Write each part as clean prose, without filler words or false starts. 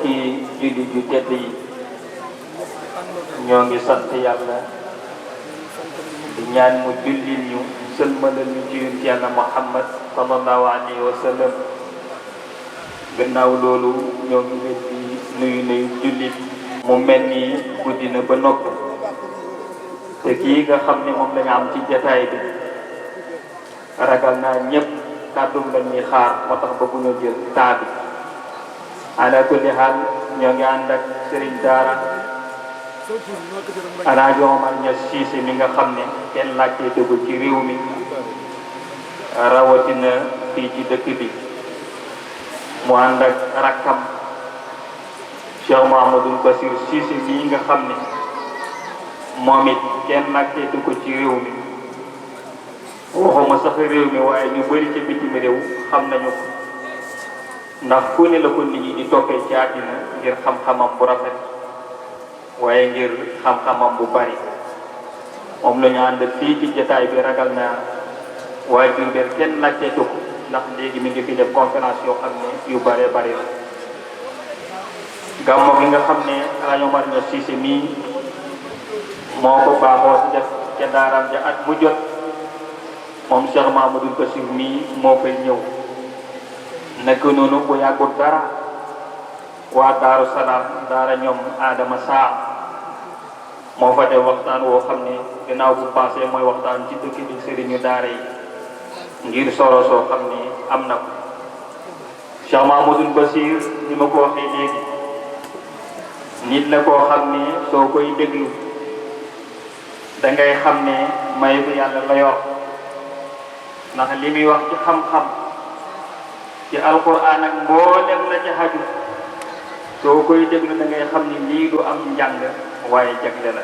mbokki julli ju tedd yi ñoo ngi sant yàlla di ñaan mu jullil ñu sëlmalal ñu ci yonent yàlla Muhammad sallallahu alayhi wa sallam. gannaaw loolu ñoo ngi leen di nuyu jullit mu mel ni guddi na ba noppi te kii nga xam ne moom lañu am ci jataay bi ragal naa ñëpp kàddum la ñuy xaar moo tax ba bu ñu jël temps bi ala kulli xaal ñoo ngi ànd ak sëriñ daara Alaaji Omar Ñas Siise mi nga xam ne kenn laajtee dugg ci réew mi rawatina fii ci dëkk bi mu ànd ak rakkam Cheikh Mouhamadoul Bassir Siise mii nga xam ne moom it kenn laajtee dugg ci réew mi waxuma sax réew mi waaye ñu bëri ci bitim réew xam nañu ko ndax fu ne la ko nit ñi di toppee ci àddina ngir xam-xamam bu rafet waaye ngir xam-xamam bu bari moom la ñu ànd fii ci jotaay bi ragal naa waaye Jurbel kenn laajteetu ko ndax léegi mi ngi fi def conférence yoo xam ne yu bëree bëri la. gàmmo gi nga xam ne Alaaji Omar Ñas Siise mii moo ko baaxoo ci def ca daaraam ja at mu jot moom Cheikh Mouhamadoul Bassir mii moo fay ñëw. nekk noonu bu yàggul dara waa Daaru Salaam daara ñoom Adama Saa moo fa def waxtaan woo xam ne ginnaaw bu passé mooy waxtaan ci dëkk bi sëriñu daara yi ngir solo soo xam ne am na ko. Cheikh Mouhamadoul Bassir ni ma ko waxee léegi nit la koo xam ne soo koy déglu dangay xam ne may bu yàlla la yor ndax li muy wax ci xam-xam ci alquran ak mboolem la ca xaju soo koy déglu da ngay xam ni lii du am njàng waaye jagle la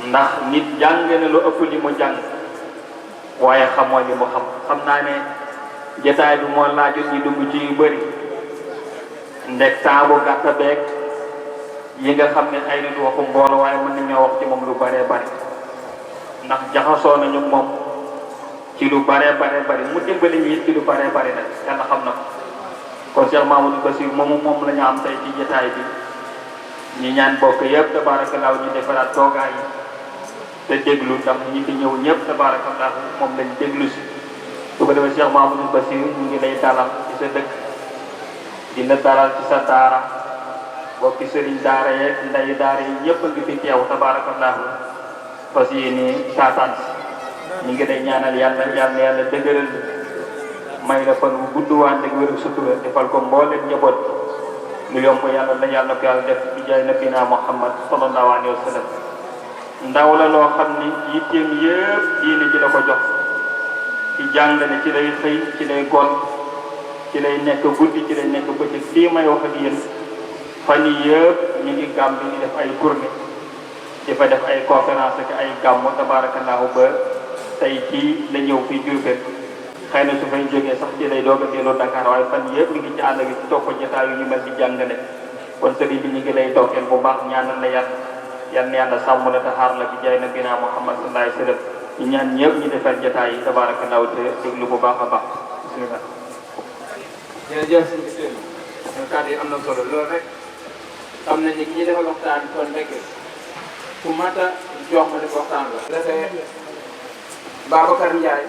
ndax nit jàng na lu ëpp li mu jàng waaye xamoo li mu xam naa ne jotaay bi moo laajut ñu dugg ci yu bëri ndek temps bu gàtt beeg yi nga xam ne xëy na du waxu mbooloo waaye mën nañoo wax ci moom lu bëree bëri ndax jaxasoo nañu moom ci lu bëree bëri mu dimbali ñi ci lu bëree bëri nag yàlla xam na ko. kon Cheikh Mouhamadoul Bassir moom la ñu am tey ci jotaay bi ñi ñaan bokk yëpp tabaarakallaahu ñu defaraat toogaay yi te déglu ndax ñi fi ñëw ñëpp tabaarakallaahu moom lañ déglu si. su ko defee Cheikh Mouhamadoul Bassir ñu ngi lay dalal ci sa dëkk dina dalal ci sa daara bokki sëriñ daara yeeg ndeyu daara yi ñëpp a ngi fi teew tabaarakallaahu fas yéene saataan ñu ngi lay ñaanal yàlla dëgëral may la fan bu gudd wante ak wéru sutura defal ko mbooleem njaboot lu yomb yàlla ko yàlla def bi jaay nabina Muhammad sallallahu alayhi wa sallam. ndaw la loo xam ni yitteem yëpp diine ji la ko jox ci jàngale ci lay xëy ci lay gon ci lay nekk guddi ci lay nekk bëccëg fii may wax ak yéen fan yii yëpp ñu ngi gàmm bi di def ay tournée di fa def ay conférence ak ay gàmmu tabaarakallaahu ba tey jii la ñëw fii Jurbel xëy na su fay jógee sax ci lay doog a delloo Dakar waaye fan yëpp mi ngi ci àll bi ci topp jotaay yu ñu mel di jàngale kon sëriñ bi ñu ngi lay dokkeel bu baax ñaanal la yàlla sàmm la te xaar la ci jaay nabina Muhammad sallallahu alayhi wa sallam ñu ñaan ñëpp ñu defal jotaay yi tabaarakallaahu te déglu bu baax a baax bismillah. jërëjëf sëñ bi kàddu yi am na solo loolu rek xam nañ ni ki ñuy defal waxtaan kon rek ku mat a jox ma def waxtaan la. dafay Babacar Ndiaye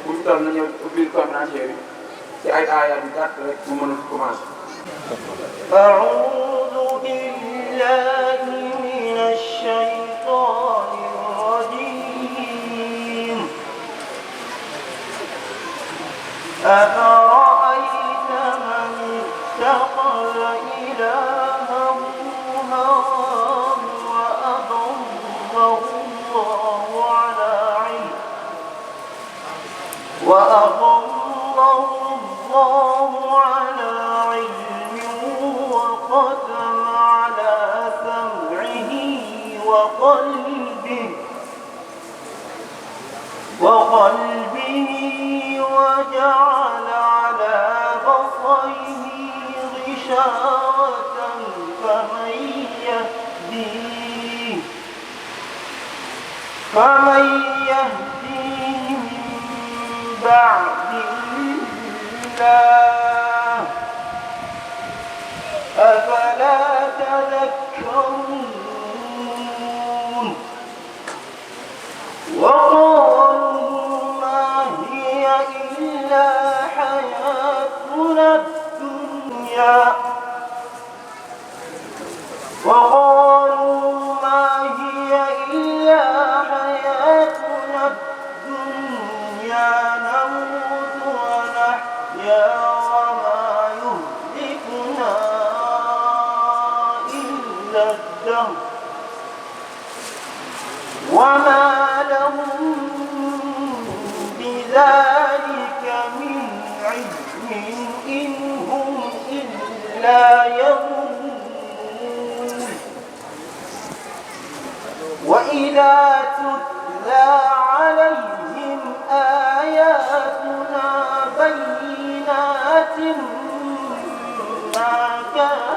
bu ñu toll na ñëw ubbil conférencier bi ci ay aayaat yu gàtt rek mu mën a commencé. a'uudu billaahi minash shaytaanir rajiim. afara'ayta man ittakhadha ilaahahu hawaahu wa adallahu Allahu alaa ilm وأضله الله على علم وختم على سمعه وقلبه وجعل على بصره غشاوة فمن يهديه بعد الله يتذكرون وقالوا ما هي إلا حياتنا الدنيا وقالوا ما هي إلا حياتنا الدنيا نموت ونحيا وما يهلكنا إلا الدهر وما لهم بذلك من علم إن هم إلا يظنون وإذا تتلى عليهم آياتنا بينات ما كان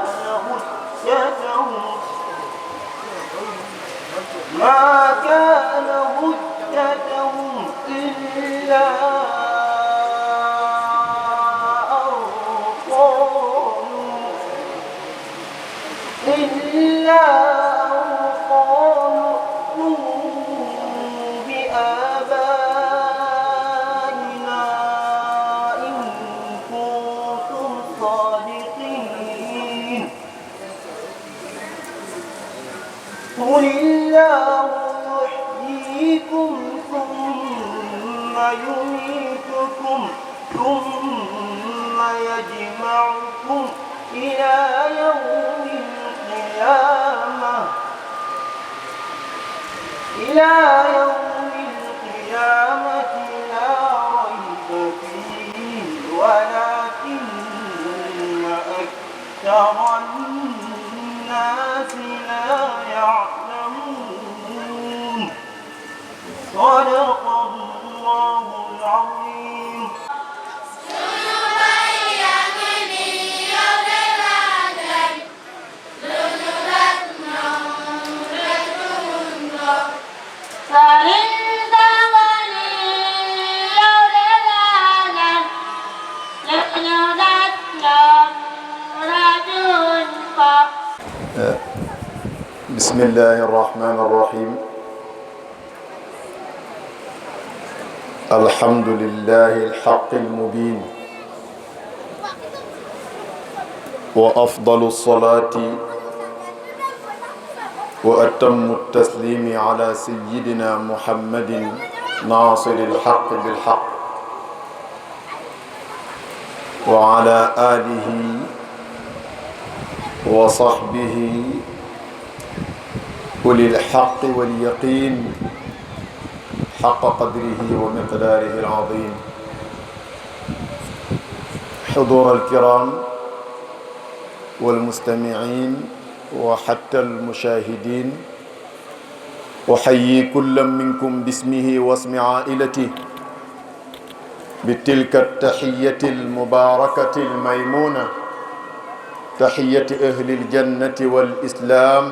حجتهم إلا أن قالوا بآبائنا إن كنتم صادقين قل الله يحييكم ثم يميتكم ثم يجمعكم إلى يوم القيامة لا ريب فيه ولكن أكثر الناس لا يعلمون صدق الله العظيم بسم الله الرحمن الرحيم الحمد لله الحق المبين وأفضل الصلاة وأتم التسليم على سيدنا محمد ناصر الحق بالحق وعلى آله وصحبه أولي الحق واليقين حق قدره ومقداره العظيم حضور الكرام والمستمعين وحتى المشاهدين أحيي كل منكم باسمه واسم عائلته بتلك التحية المباركة الميمونة تحية أهل الجنة والإسلام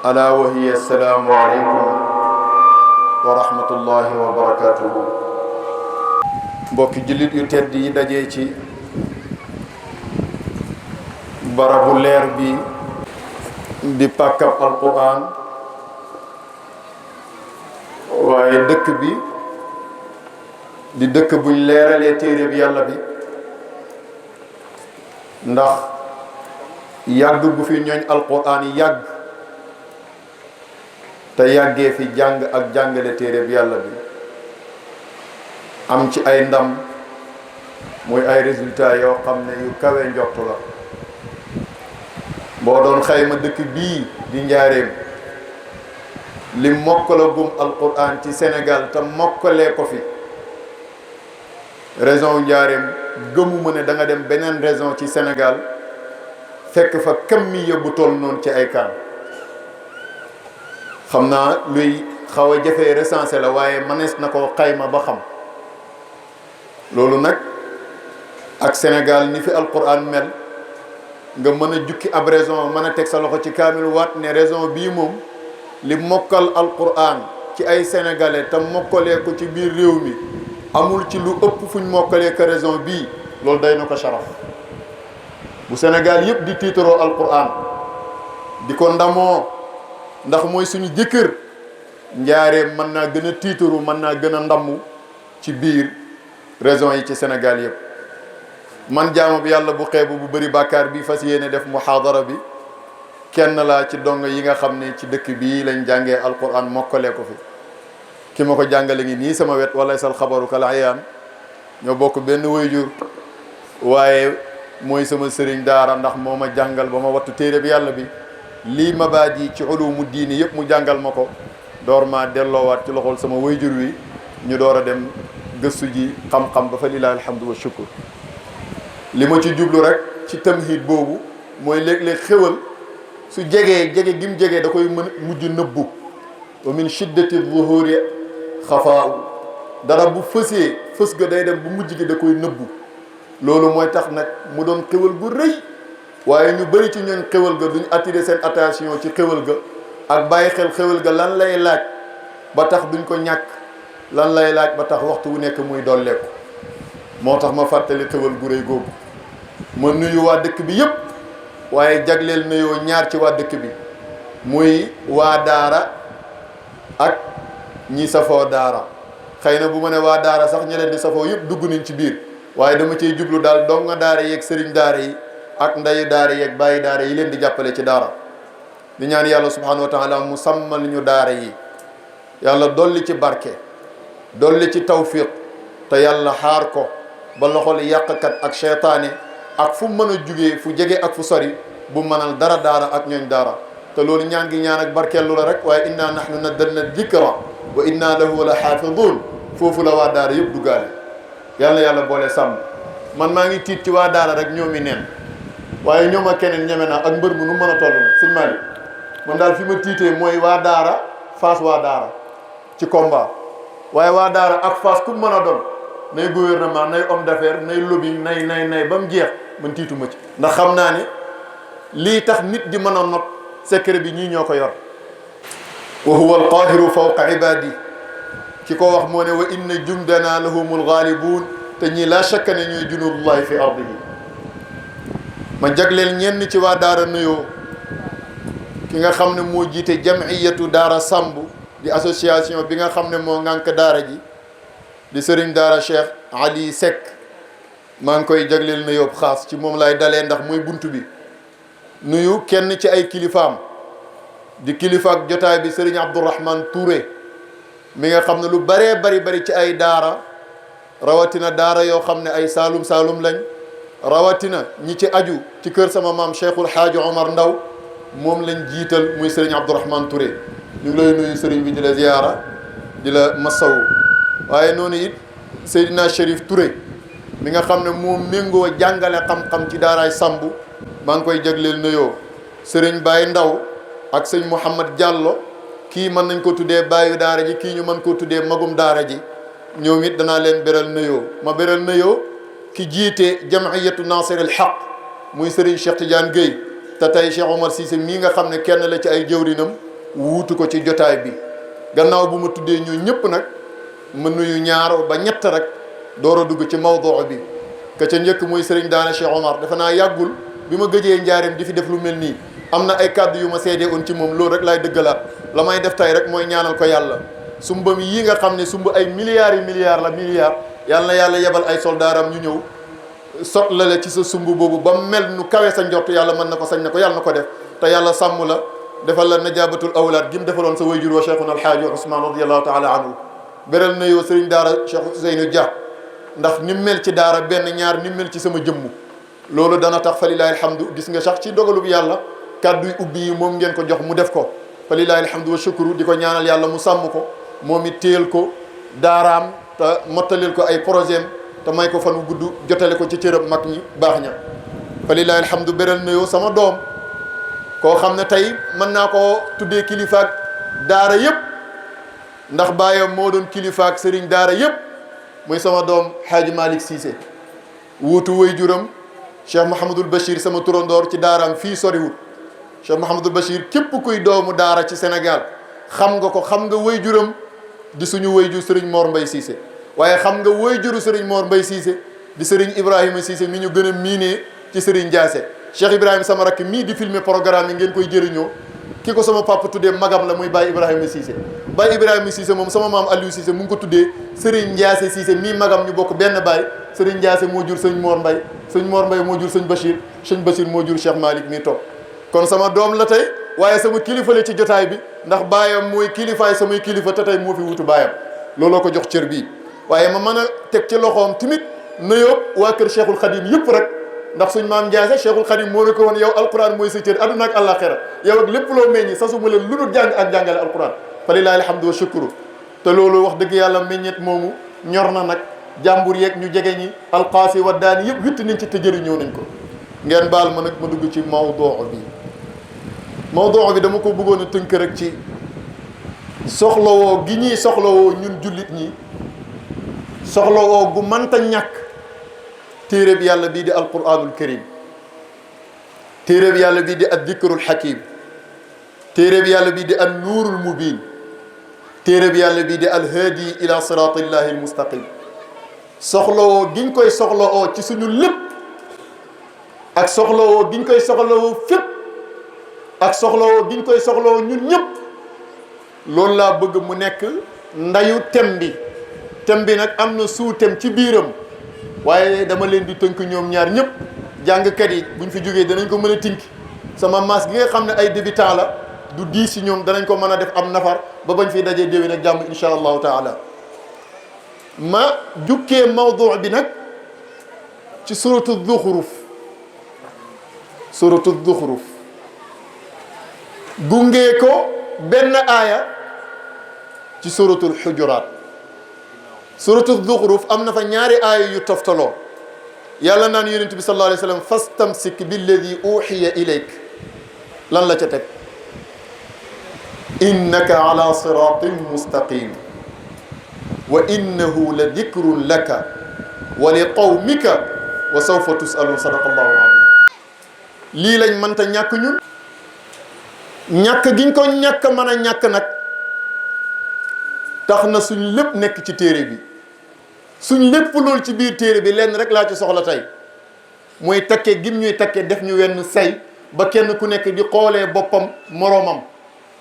ألا وهي السلام عليكم ورحمة الله وبركاته mbokki jullit yu tedd yi dajee ci barabu leer bi di pàkkab alquran waaye dëkk bi di dëkk buñ leeralee téere bi yàlla bi ndax yàgg bu fi ñooñ alquran yi yàgg te yàggee fi jàng ak jàngale téere bi yàlla bi am ci ay ndam muy ay résultats yoo xam ne yu kawe njortu la boo doon xayma dëkk bii di njaareem li mokkala gum alquran ci Sénégal te mokkalee ko fi région njaareem gëmuma ne da nga dem beneen région ci Sénégal fekk fa kam mi yóbbu toll noonu ci ay kan xam naa luy xaw a jafee recensé la waaye mënees na ko xayma ba xam loolu nag ak Sénégal ni fi alquran mel nga mën a jukki ab raison mën a teg sa loxo ci kaamil waat ne raison bii moom li mokkal alquran ci ay sénégalais te mokkalee ko ci biir réew mi amul ci lu ëpp fuñ mokkalee ko raison bii loolu day na ko sharaf bu Sénégal yëpp di tiitaroo alquran di ko ndamoo ndax mooy suñu jëkkër njaareem mën naa gën a tiitaru mën naa gën a ndamu ci biir régions yi ci Sénégal yëpp. man jaamu bi yàlla bu xeebu bu bëri bàkkaar bi fas yéene def muhaadara bi kenn laa ci dong yi nga xam ne ci dëkk bii lañ jàngee alquran mokkale ko fi ki ma ko jàngale ngi nii sama wet wala sal xabaru kal ayaan ñoo bokk benn wayjur waaye mooy sama sëriñ daara ndax moo ma jàngal ba ma wattu téere bi yàlla bi lii mabaadi ci ulumu diini yëpp mu jàngal ma ko door maa delloowaat ci loxol sama wayjur wi ñu door a dem gëstu ji xam-xam ba fa lillahi alhamdu wa shukur. li ma ci jublu rek ci tamhid boobu mooy léeg-léeg xéwal su jegee jege gim jegee da koy mën mujj nëbbu wa min shiddati zuhuri xafaaw dara bu fësee fës ga day dem bu mujj gi da koy nëbbu loolu mooy tax nag mu doon xéwal bu rëy waaye ñu bëri ci ñun xéwal ga duñ attirer seen attention ci xéwal ga ak bàyyi xel xéwal ga lan lay laaj ba tax duñ ko ñàkk lan lay laaj ba tax waxtu wu nekk muy dolleeku moo tax ma fàttali xéwal gu rëy googu ma nuyu waa dëkk bi yëpp waaye jagleel nuyoo ñaar ci waa dëkk bi muy waa daara ak ñi safoo daara xëy na bu ma ne waa daara sax ñi leen di safoo yëpp dugg nañ ci biir waaye dama ciy jublu daal donga daara yeeg sëriñ daara yi ak ndayu daara yeeg bàyyi daara yi leen di jàppale ci daara di ñaan yàlla subhanahu wa taala mu sàmmal ñu daara yi yàlla dolli ci barke dolli ci tawfiq te yàlla xaar ko ba loxol yàqkat ak cheytaane ak fu mën a jugee fu jege ak fu sori bu mënal dara daara ak ñooñ daara te loolu ñaan gi ñaan ak barkeelu la rek waaye inna nahnu nazzalna dikra wa inna lahu la xaafidun foofu la waa daara yëpp duggaale yàlla yàlla boole sàmm man maa ngi tiit ci waa daara rek ñoomi neen waaye ñoom ak keneen ñeme naa ak mbër mu nu mën a toll na sëñ Malick man daal fi ma tiitee mooy waa daara face waa daara ci combat waaye waa daara ak face ku mën a doon nay gouvernement nay homme d'affaires nay lobbying nay ba mu jeex man tiituma ci ndax xam naa ne lii tax nit di mën a not secret bi ñii ñoo ko yor wa huwa alqaahiru fawqa ibaadi ki ko wax moo ne wa inna jundana lahumul ghaalibuun te ñii laa shakka ne ñooy junuudullahi fi ardihi ma jagleel ñenn ci waa daara nuyoo ki nga xam ne moo jiite jamiyatu daara Samb di association bi nga xam ne moo ngànk daara ji di sëriñ daara Cheikh Ali Seck maa ngi koy jagleel nuyoo xaas ci moom lay dalee ndax mooy buntu bi nuyu kenn ci ay kilifaam di kilifaak jotaay bi sëriñ Abdourahman Touré mi nga xam ne lu baree bari ci ay daara rawatina daara yoo xam ne ay saalum lañ rawatina ñi ci aju ci kër sama maam Cheikhul Haaji Omar Ndaw moom lañ jiital muy sëriñ Abdourahman Touré ñu ngi lay nuyu sëriñ bi di la ziyaara di la masawu waaye noonu it Seydina Chérif Touré mi nga xam ne moom méngoo jàngale xam-xam ci daaraay Samb maa ngi koy jagleel nuyoo sëriñ Baye Ndaw ak sëñ Mouhamad Diallo kii mën nañ ko tuddee baayu daara ji kii ñu mën koo tuddee magum daara ji ñoom it danaa leen beral nuyoo ma beral nuyoo ki jiite jamiyatu Nasir al Haq muy sëriñ Cheikh Tidiane Gueye te tey Cheikh Omar Cissé mii nga xam ne kenn la ci ay jëwrinam wuutu ko ci jotaay bi gannaaw bu ma tuddee ñu ñëpp nag ma nuyu ñaar ba ñett rek door a dugg ci mawduu bi ka ca njëkk muy sëriñ daara Cheikh Omar defe naa yàggul bi ma gëjee njaareem di fi def lu mel nii am na ay kàddu yu ma seedee woon ci moom loolu rek laay dëggalaat la may def tey rek mooy ñaanal ko yàlla sumbam yi nga xam ne sumb ay milliards yàlla na yàlla yebal ay soldaaram ñu ñëw sot la ci sa sumb boobu ba mel nu kawe sa njort yàlla mën na ko sañ na ko yàlla na ko def te yàlla sàmm la defal la najabatul awlaad gi mu defaloon sa wayjur wa cheikhuna alhaaji Ousmane radiallahu taala anhu beral na yow sëriñ daara Cheikh Ousseynou Dia ndax ni mel ci daara benn ñaar ni mel ci sama jëmm loolu dana tax fa lillahi alhamdu gis nga sax ci dogalub yàlla kàdduy ubbi yi moom ngeen ko jox mu def ko fa lillahi alhamdu wa shukru di ko ñaanal yàlla mu sàmm ko moom it téel ko daaraam te mottalil ko ay projet te may ko fan wu gudd jotale ko ci cërëb mag ñi baax ña fa lillahi alhamdu beral na yow sama doom koo xam ne tey mën naa koo tuddee kilifaak daara yëpp ndax baayam moo doon kilifaak sëriñ daara yëpp muy sama doom Hadji Malick Cissé wuutu waajuram Cheikh Mouhamadul Bachir sama turandoor ci daaraam fii soriwut Cheikh Mouhamadul Bachir képp kuy doomu daara ci Sénégal xam nga ko xam nga waajuram di suñu waajur sëriñ Mor Mbaye Cissé waaye xam nga waajuru sëriñ Mor Mbaye Cissé di sëriñ Ibrahima Cissé mi ñu gën a miinee ci sëriñ Ndiassé Cheikh Ibrahima sama rakk mii di filmer programme yi ngeen koy jëriñoo ki ko sama papa tuddee magam la muy Baye Ibrahima Cissé. Baye Ibrahima Cissé moom sama maam Aliou Cissé mu ngi ko tuddee Serigne Ndiassé Cissé mii magam ñu bokk benn baay Serigne Ndiassé moo jur sëñ Mor Mbaye sëñ Mor Mbaye moo jur sëñ Bachir moo jur Cheikh Malick mii toog kon sama doom la tey waaye sama kilifa la ci jotaay bi ndax baayam mooy kilifaay samay kilifa te tey moo fi wutu baayam looloo ko jox cër bii waaye ma mën a teg ci loxoom tamit nuyoo waa kër Cheikhul Khadim yëpp rek ndax suñ maam Ndiassé Cheikhul Khadim moo ne ko woon yow alquran mooy sa cër adduna ak àllaaxira yow ak lépp loo meññi sasuma leen lu dul jàng ak jàngale alquran fa lillahi alhamdu wa shukru te loolu wax dëgg yàlla meññet moomu ñor na nag jàmbur yeeg ñu jege ñi alqaasi wa daani yëpp witt nañ ci te jëriñoo nañ ko ngeen baal ma nag ma dugg ci mawduu bi dama ko bëggoon a tënk rek ci soxlawoo gi ñuy soxlawoo ñun jullit ñi soxlawoo gu mënta ñàkk téere bi yàlla bii di alquranul karim téere bi yàlla bii di ad dikrul hakim téere bi yàlla bii di an nuurul mubin téere bi yàlla bii di alhaadi ila siratillahi almustaqim soxlawoo giñ koy soxlawoo ci suñu lépp ak soxlawoo giñ koy soxlawoo fépp ak soxlawoo giñ koy soxlawoo ñun ñëpp loolu laa bëgg mu nekk ndayu tem bi nag am na suu tem ci biiram waaye dama leen di tënk ñoom ñaar ñëpp jàngkat yi buñ fi jógee danañ ko mën a tinki sama maas gi nga xam ne ay débutant la du diis si ñoom danañ ko mën a def am nafar ba bañ fi dajee déwén ak jàmm insha allahu taala ma jukkee mawduu bi nag ci suratu zuxruf gungee ko benn aaya ci suratul xujuraat suratul zuxruf am na fa ñaari aaya yu toftaloo yàlla naan yonent bi sallallahu alayhi wa sallam fastamsik billadi uxiya ilayk lan la ca teg innaka ala siratin mustaqim wa innahu la dikrun laka wa li qawmika wa sawfa tusalun sadaqa allahu alazim lii lañ mënta ñàkk ñun ñàkk giñ ko ñàkk mën a ñàkk nag tax na suñ lépp nekk ci téere bi suñ lépp loolu ci biir téere bi lenn rek laa ci soxla tey mooy takke gim ñuy takke def ñu wenn say ba kenn ku nekk di xoolee boppam moroomam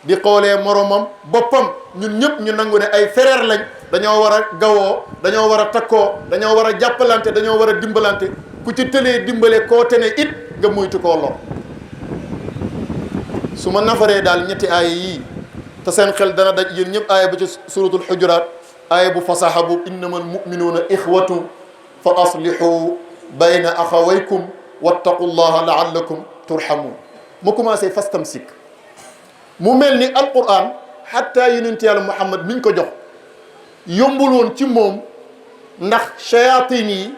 di xoolee moroomam boppam ñun ñëpp ñu nangu ne ay frère lañ dañoo war a gawoo dañoo war a takkoo dañoo war a jàppalante dañoo war a dimbalante ku ci tëlee dimbale koo tene it nga moytu koo lor su ma nafaree daal ñetti aaya yii te seen xel dana daj yéen ñëpp aaya ba ci suratul xujuraat aaya bu fasaxa bu innamal muminuuna ixwatu fa aslihu bayna axawaykum wattaqu llaha laallakum turhamun mu commencé fastamsik mu mel ni alquran xatta yonent yàlla muhammad miñ ko jox yombul woon ci moom ndax shayatin yi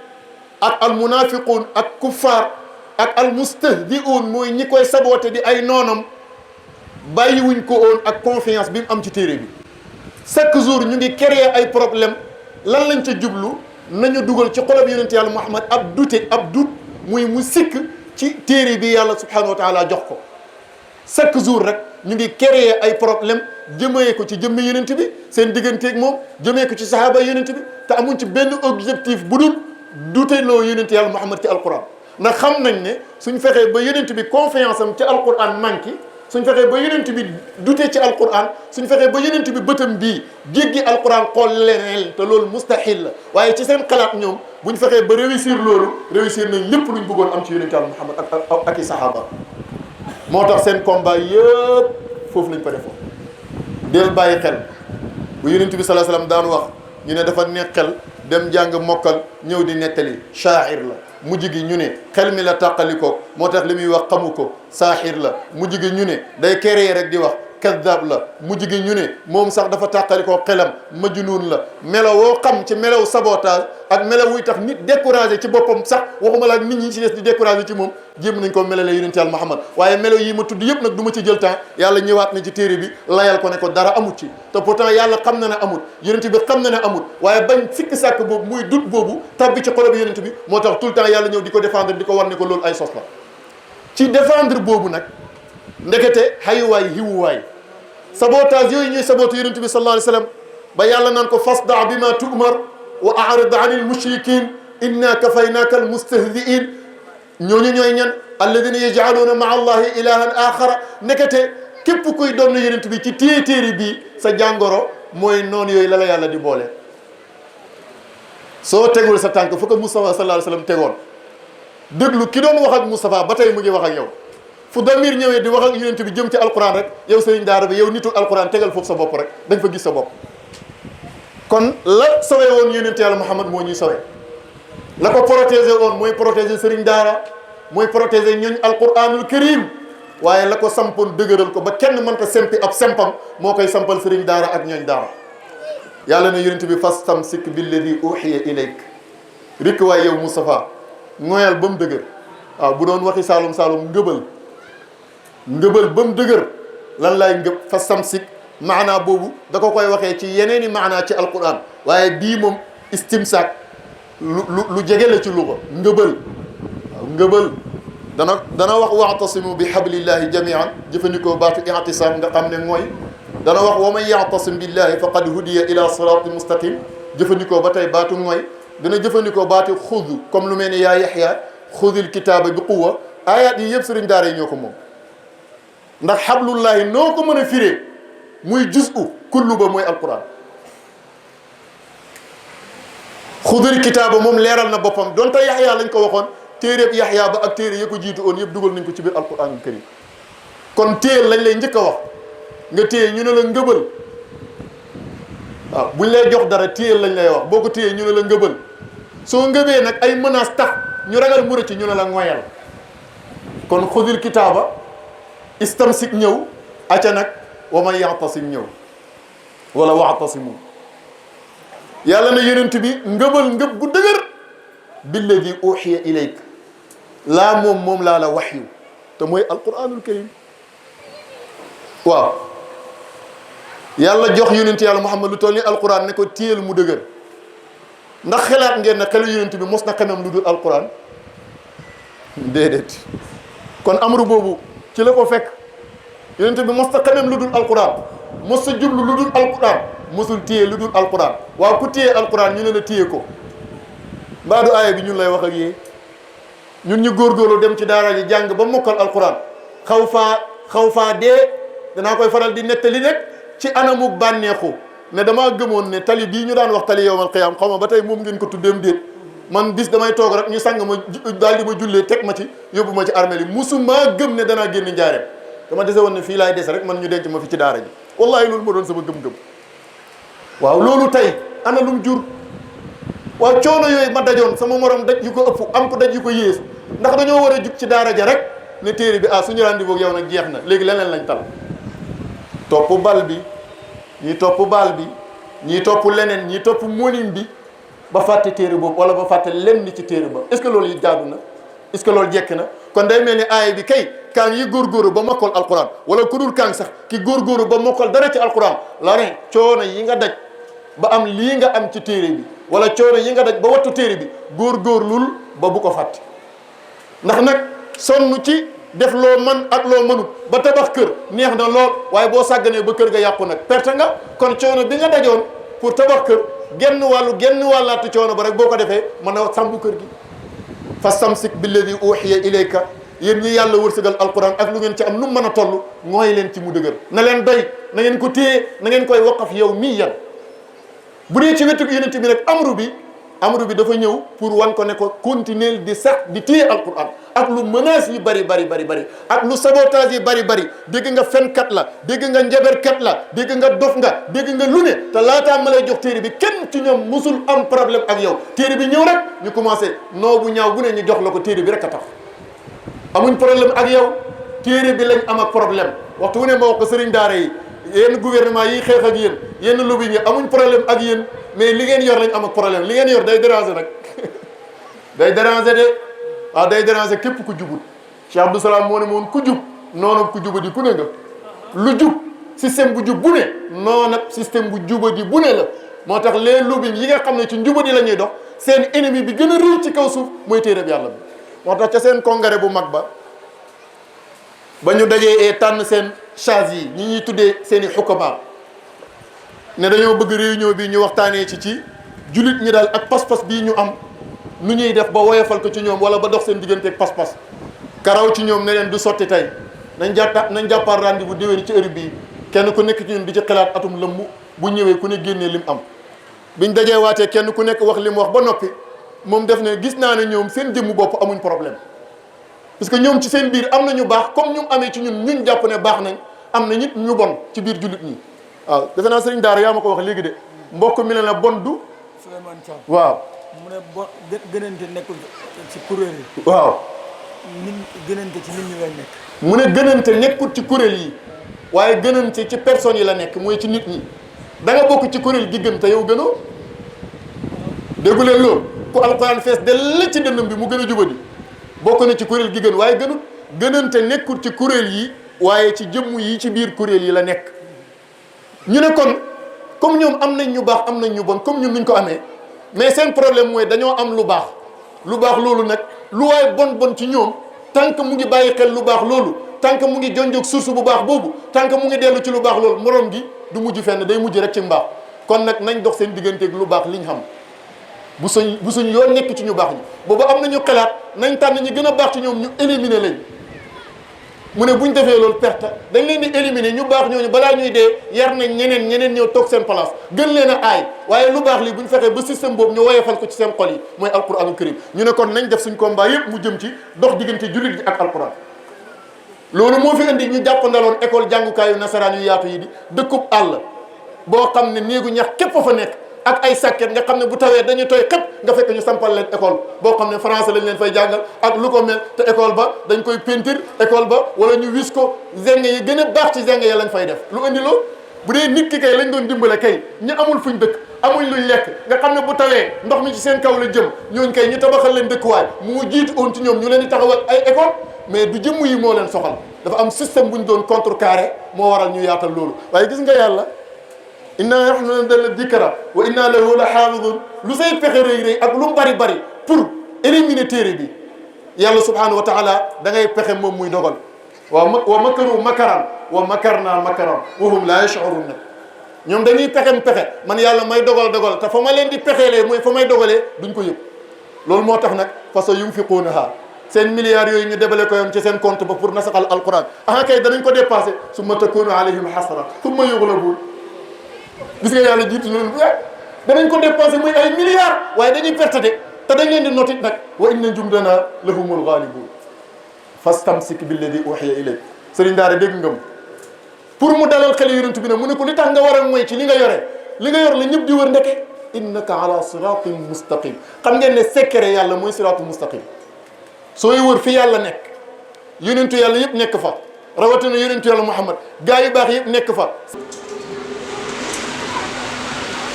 ak almunafiquun ak kuffar ak almustahdiuun mooy ñi koy saboote di ay noonam bàyyiwuñ ko woon ak confiance bi mu am ci téere bi chaque jour ñu ngi créer ay problème lan lañ ca jublu nañu dugal ci xolob yonent yàlla muhammad ab dut muy mu sikk ci téere bi yàlla subhanahu wa taala jox ko chaque jour rek ñu ngi créer ay problème jëmee ko ci jëmme yonent bi seen digganteeg moom jëmee ko ci sahaaba yonent bi te amuñ ci benn objectif bu dul duteloo yonent yàlla muhammad ci alquran ndax xam nañ ne suñ fexee ba yonent bi confiance am ci alquran manqué suñ fexee ba yonent bi dute ci alquran suñ fexee ba yonent bi bëtam bii jéggi alquran xool leneen te loolu mustahil la waaye ci seen xalaat ñoom buñ fexee ba réussir loolu réussir nañ lépp luñ bëggoon am ci yonent yàlla muhammad ak i sahaaba moo tax seen combat yëpp foofu lañ ko defoon del bàyyi xel bu yonent bi sallallahu alayhi wasallam daan wax ñu ne dafa neex xel dem jàng mokkal ñëw di nettali shaa'ir la mujj gi ñu ne xel mi la tàqalikoo moo tax li muy wax xamu ko saaxir la mujj gi ñu ne day créer rek di wax kaddaab la mujj gi ñu ne moom sax dafa tàqalikoo xelam majnuun la melaw woo xam ci melaw sabotage ak melaw wuy tax nit découragé ci boppam sax waxuma la nit ñi ci des di découragé ci moom jéem nañ ko melale yonent yàlla Muhammad waaye melaw yi ma tudd yëpp nag du ma ci jël temps yàlla ñëwaat na ci téere bi layal ko ne ko dara amut ci te pourtant yàlla xam na ne amut yonent bi xam na ne amut waaye bañ sikki sàkk boobu muy dut boobu tabbi ci xolob yonent bi moo tax tout le temps yàlla ñëw di ko défendre di ko war ne ko loolu ay sos la ci défendre boobu nag ndekete xayuwaay hiwuwaay sabotage yooyu ñuy saboté yonent bi sallallahu alayhi wa sallam ba yàlla naan ko fasda bi ma tu'mar wa a'rid anil mushrikin inna kafaynaaka al mustahzi'in ñooñu ñooy ñan alladina yaj'aluuna maa allahi ilahan axara nekkate képp kuy doon yonent bi ci téere bii sa jàngoro mooy noonu yooyu la yàlla di boole. soo tegul sa tànk fu ko Moustapha sallallahu alayhi wasallam tegoon déglu ki doon wax ak Moustapha ba tey mu ngi wax ak yow fu damir ñëwee di wax ak yonent bi jëm ci alquran rek yow sëriñ daara bi yow nitu alquran tegal foofu sa bopp rek dañ fa gis sa bopp. kon la sawee woon yonent yàlla Muhammad moo ñuy sawee la ko protégé woon mooy protéger sëriñ daara mooy protéger ñooñ alquranul karim waaye la ko sampoon dëgëral ko ba kenn mënta sempi ab sempam moo koy sampal sëriñ daara ak ñooñ daara. yàlla na yonent bi fastamsik billadi uhiya ilayk rikk waaye yow Moustapha ngoyal ba mu dëgër waaw bu doon waxi saalum saalum ngëbal ba mu dëgër lan laay ngëb fastamsik maanaa boobu da ko koy waxee ci yeneeni maanaa ci alquran waaye bii moom istimsaak lu jege la ci luga ngëbal waaw ngëbal dana wax wa'tasimu bi hablillahi jami'an jëfandikoo baatu i'tisam nga xam ne mooy dana wax wa man ya'tasim billahi faqad hudiya ila sirati mustaqim jëfandikoo ba tey baatu mooy dana jëfandikoo baatu xud comme lu mel ni yaa yaxya xudil kitaaba bi quwwa ayat yi yëpp sëriñ daara yi ñoo ko moom ndax xablullahi noo ko mën a firee muy juz'u kullu ba mooy alquran xudil kitaaba moom leeral na boppam donte yaxya lañ ko waxoon téeréeb yaxya ba ak téere ya ko jiitu oon yëpp dugal nañ ko ci biir alquranul karim kon téel lañ lay njëkk a wax nga téye ñu ne la ngëbal waaw buñ lay jox dara téyel lañ lay wax boo ko téyee ñu ne la ngëbal soo ngëbee nag ay menace tax ñu ragal mu rëcc ñu ne la ngoyal kon xudil kitaaba istamsik ñëw aca nag wa man ya'tasim ñëw wala wa'tasimu yàlla na yonent bi ngëbal ngëb gu dëgër billadi uhiya ilayk laa moom laa la waxyu te mooy alquranul karim waaw yàlla jox yonent yàlla Muhammad lu toll ni alquran ne ko téyel mu dëgër ndax xelaat ngeen ne xelu yonent bi mos na xamam lu dul alquran déedéet kon amru boobu ci la ko fekk yonent bi mos na xamam lu dul alquran mos sa jublu lu dul alquran mosul téye lu dul alquran waaw ku téye alquran ñu ne la téye ko mbaadu aaya bi ñun lay wax ak yéen ñun ñu góorgóorlu dem ci daara ji jàng ba mokkal alquran xaw faa dee danaa koy faral di nettali rek ci anamuk bànneexu ne damaa gëmoon ne tali bii ñu daan wax tali yowmal qiyaam xaw ma ba tey moom ngeen ko tuddeem déet man bis damay toog rek ñu sang ma daal di ma jullee teg ma ci yóbbu ma ci armée li musuma gëm ne danaa génn njaareem dama dese woon ne fii laay dese rek man ñu denc ma fi ci daara ji wallahi loolu ma doon sama gëm-gëm waaw loolu tey ana lum jur waaw coono yooyu ma dajoon sama morom daj yu ko ëpp am ko daj yu ko yées ndax dañoo war a jug ci daara ja rek ne téere bi suñu rendez-vous ak yow nag jeex na léegi leneen lañ tal topp bal bi ñii topp baal bi ñii topp leneen ñii topp monin bi ba fàtte téere boobu wala ba fàtte lenn ci téere ba est-ce que loolu yi jaadu na est-ce que loolu jekk na kon day mel ni aaya bi kay kaan yi góorgóoru ba mokkal alquran wala ku dul kaan sax ki góorgóoru ba mokkal dara ci alquran la ne coono yi nga daj ba am lii nga am ci téere bi wala coono yi nga daj ba wattu téere bi góorgóorlul ba bu ko fàtte ndax nag sonn ci def loo man ak loo mënut ba tabax kër neex na lool waaye boo sàgganee ba kër ga yàqu nag perte nga kon coono bi nga dajoon pour tabax kër genn wàllaatu coono ba rek boo ko defee mën a sàmbu kër gi fastamsik billadi uhiya ilayka yéen ñi yàlla wërsëgal alquran ak lu ngeen ci am nu mu mën a toll mooy leen ci mu dëgër na leen doy na ngeen ko téye na ngeen koy waqaf yow mii yan bu dee ci wetu yonent bi nag amru bi dafa ñëw pour wan ko ne ko continuer di sax di téye alquran ak lu menace yi bari ak lu sabotage yi bari dégg nga fenkat la dégg nga njaberkat la dégg nga dof nga dégg nga lu ne te laataa ma lay jox téere bi kenn ci ñoom musul am problème ak yow téere bi ñëw rek ñu commencé noo bu ñaaw bu ne ñu jox la ko téere bi rek a tax amuñ problème ak yow téere bi lañ am ak problème waxtu wu ne ma wax ko sëriñ daara yi yenn gouvernement yi xeex ak yéen yenn lobby yi amuñ problème ak yéen mais li ngeen yor lañ am ak problème li ngeen yor day déranger nag day déranger de waaw day déranger képp ku jubut Cheikh Abdou Salam moo ne moom ku jub noonu ku jubadi ku ne nga lu jub système bu jub bu ne noonu système bu jubadi bu ne la moo tax les lobby yi nga xam ne ci njubadi la ñuy dox seen ennemi bi gën a rëy ci kaw suuf mooy téereb yàlla bi moo tax ca seen congrès bu mag ba ñu dajee tànn seen charge yi ñi ñuy tuddee seen i xukama ne dañoo bëgg réunion bi ñu waxtaanee ci jullit ñi daal ak pas-pas bii ñu am nu ñuy def ba woyofal ko ci ñoom wala ba dox seen digganteeg pas-pas karaw ci ñoom ne leen du sotti tey nañ jàppaar rendez-vous déwéni ci heure bii kenn ku nekk ci ñun di ci xalaat atum lëmm bu ñëwee ku ne génnee lim am biñ dajee waatee kenn ku nekk wax li mu wax ba noppi moom def ne gis naa ne ñoom seen jëmmu bopp amuñ problème parce que ñoom ci seen biir am na ñu baax comme ñu amee ci ñun jàpp ne baax nañ am na nit ñu bon ci biir jullit ñi waaw defe naa sëriñ Daara yaa ma ko wax léegi de mbokk mi ne la bon du Souleymane Thiam waaw mu ne bon gënante nekkul ci kuréel yi waaw nit gënante ci nit ñi lay nekk mu ne gënante nekkul ci kuréel yi waaye gënante ci personnes yi la nekk mooy ci nit ñi da nga bokk ci kuréel gi gën te yow gënoo déggu leen loolu ku alxuraan fees dell ci dënnam bi mu gën a jubadi bokk na ci kuréel gi gën waaye gënut gënante nekkul ci kuréel yi waaye ci jëmm yi ci biir kuréel yi la nekk ñu ne kon comme ñoom am nañ ñu baax am nañ ñu bon comme ñun nuñ ko amee mais seen problème mooy dañoo am lu baax loolu nag lu waaye bon ci ñoom tant que mu ngi bàyyi xel lu baax loolu tant que mu ngi jonjoog source bu baax boobu tant que mu ngi dellu ci lu baax loolu morom gi du mujj fenn day mujj rek ci mbaax kon nag nañ dox seen digganteeg lu baax liñ xam bu suñ yoon nekk ci ñu baax ñi boobu am nañu xalaat nañ tànn ñi gën a baax ci ñoom ñu éliminer lañ mu ne buñ defee loolu perte dañ leen di éliminer ñu baax ñooñu balaa ñuy dee yar nañ ñeneen ñëw toog seen place gën leen a aay waaye lu baax lii buñ fexee ba système boobu ñu woyefal ko ci seen xol yi mooy alquranul karim ñu ne kon nañ def suñ combat yëpp mu jëm ci dox diggante jullit ji ak alquran loolu moo fi indi ñu jàppandaloon école jàngukaayu nasaraan yu yaatu yi di dëkkub àll boo xam ne néegu ñax képp fa nekk ak ay sàkket nga xam ne bu tawee dañuy tooy xëpp nga fekk ñu sampal leen école boo xam ne français lañ leen fay jàngal ak lu ko mel te école ba dañ koy peinture école ba wala ñu wis ko zeng yi gën a baax ci zeng ya lañ fay def lu indi loolu bu dee nit ki kay lañ doon dimbale kay ñu amul fuñ dëkk amuñ luñ lekk nga xam ne bu tawee ndox mi ci seen kaw la jëm ñooñ kay ñu tabaxal leen dëkkuwaay mu jiitu woon ci ñoom ñu leen di taxawal ay école mais du jëmm yi moo leen soxal dafa am système bu ñu doon contrecarré moo waral ñu yaatal loolu waaye gis nga yàlla inna nahnu nazzalna dikra wa inna lahu la xaafidun lu say pexe rëy ak lu mu bari pour éliminer téere bi yàlla subhanahu wa taala da ngay pexe moom muy dogal wa makaru makaran wa makarna makaran wa hum la yash'urun nag ñoom dañuy pexe man yàlla may dogal te fa ma leen di pexeelee mooy fa may dogalee duñ ko yëg loolu moo tax nag fa sa yunfiquunaha seen milliards yooyu ñu débale ko yoon ci seen compte ba pour nasaxal alquran kay danañ ko dépassé summa takunu alayhim hasara summa yughlabun gis nga yàlla jiitu loolu danañ ko dépensé muy ay milliards waaye dañuy perte de te dañ leen di notit nag wa inna jundana lahumul ghalibun fastamsik billadi uhiya ilayk sëriñ daara dégg ngam pour mu dalal xel yonent bi ne mu ne ko li tax nga war a mooy ci li nga yor la ñëpp di wër ndeke innaka ala siratin mustaqim xam ngeen ne secret yàlla mooy siratul mustaqim sooy wër fi yàlla nekk yonentu yàlla yëpp nekk fa rawatina yonentu yàlla Muhammad gaa yu baax yëpp nekk fa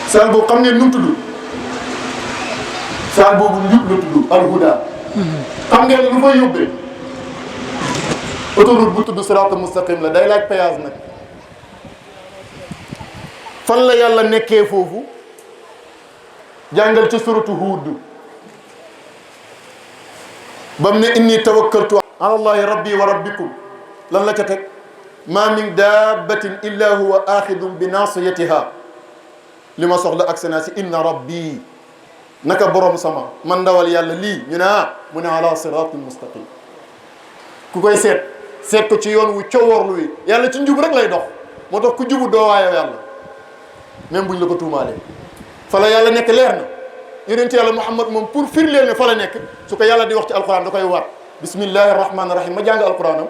saal boobu xam ngeen nu mu tudd saal boobu njub la tudd alhuda xam ngeen lu fay yóbbee autoroute bu tudd sirata mustaqim la day laaj péage nag fan la yàlla nekkee foofu jàngal ci suratu Huud bam ne inni tawakkaltu ala allahi rabbi wa rabbikum lan la ca teg ma min dabbatin illa huwa axidun bi nasiyatiha li ma soxla ak sena si inna rabbi naka borom sama man ndawal yàlla lii ñu ne mu ne ala siratin mustaqim ku koy seet ko ci yoon wu coworlu wi yàlla ci njub rek lay dox moo tax ku jubu doo waayo yàlla même buñ la ko tuumaalee fa la yàlla nekk leer na yonent yàlla Muhammad moom pour firleel ne fa la nekk su ko yàlla di wax ci alquran da koy waat bismillahi rahmani rahim ma jàng alquranam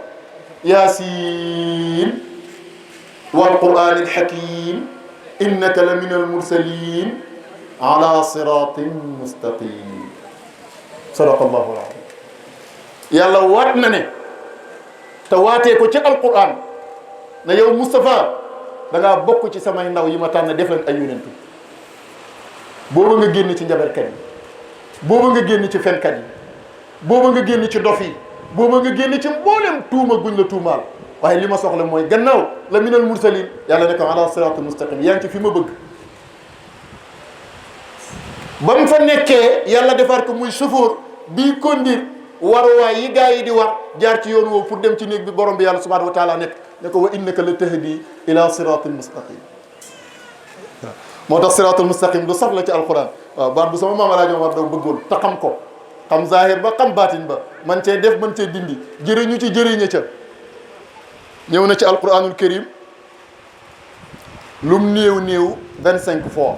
yasin wal quranil hakim innaka la min al mursalin ala siratin mustaqim sadaqallahu alazim yàlla waat na ne te waatee ko ci alquran na yow Moustapha da ngaa bokk ci samay ndaw yi ma tànn def leen ay yonentu booba nga génn ci njaberkat yi booba nga génn ci fenkat yi booba nga génn ci dof yi booba nga génn ci mboolem tuuma guñ la tuumaal waaye li ma soxla mooy gannaaw la minal mursalin yàlla ne ko ala siratul mustaqim yaa ngi ci fi ma bëgg ba mu fa nekkee yàlla defar ko muy chauffeur bii conduire waruwaay yi gaa yi di war jaar ci yoon woowu pour dem ci néeg bi borom bi yàlla subhanahu wa taala nekk ne ko wa innaka la tahdi ila siratul mustaqim moo tax siratul mustaqim du sax la ci alquran waaw baat bu sama maam Alaaji Omar daw bëggoon te xam ko xam zahir ba xam baatin ba man cee def man cee dindi jëriñu ci jëriñe ca ñëw na ci alquranul karim lum néew 25 fois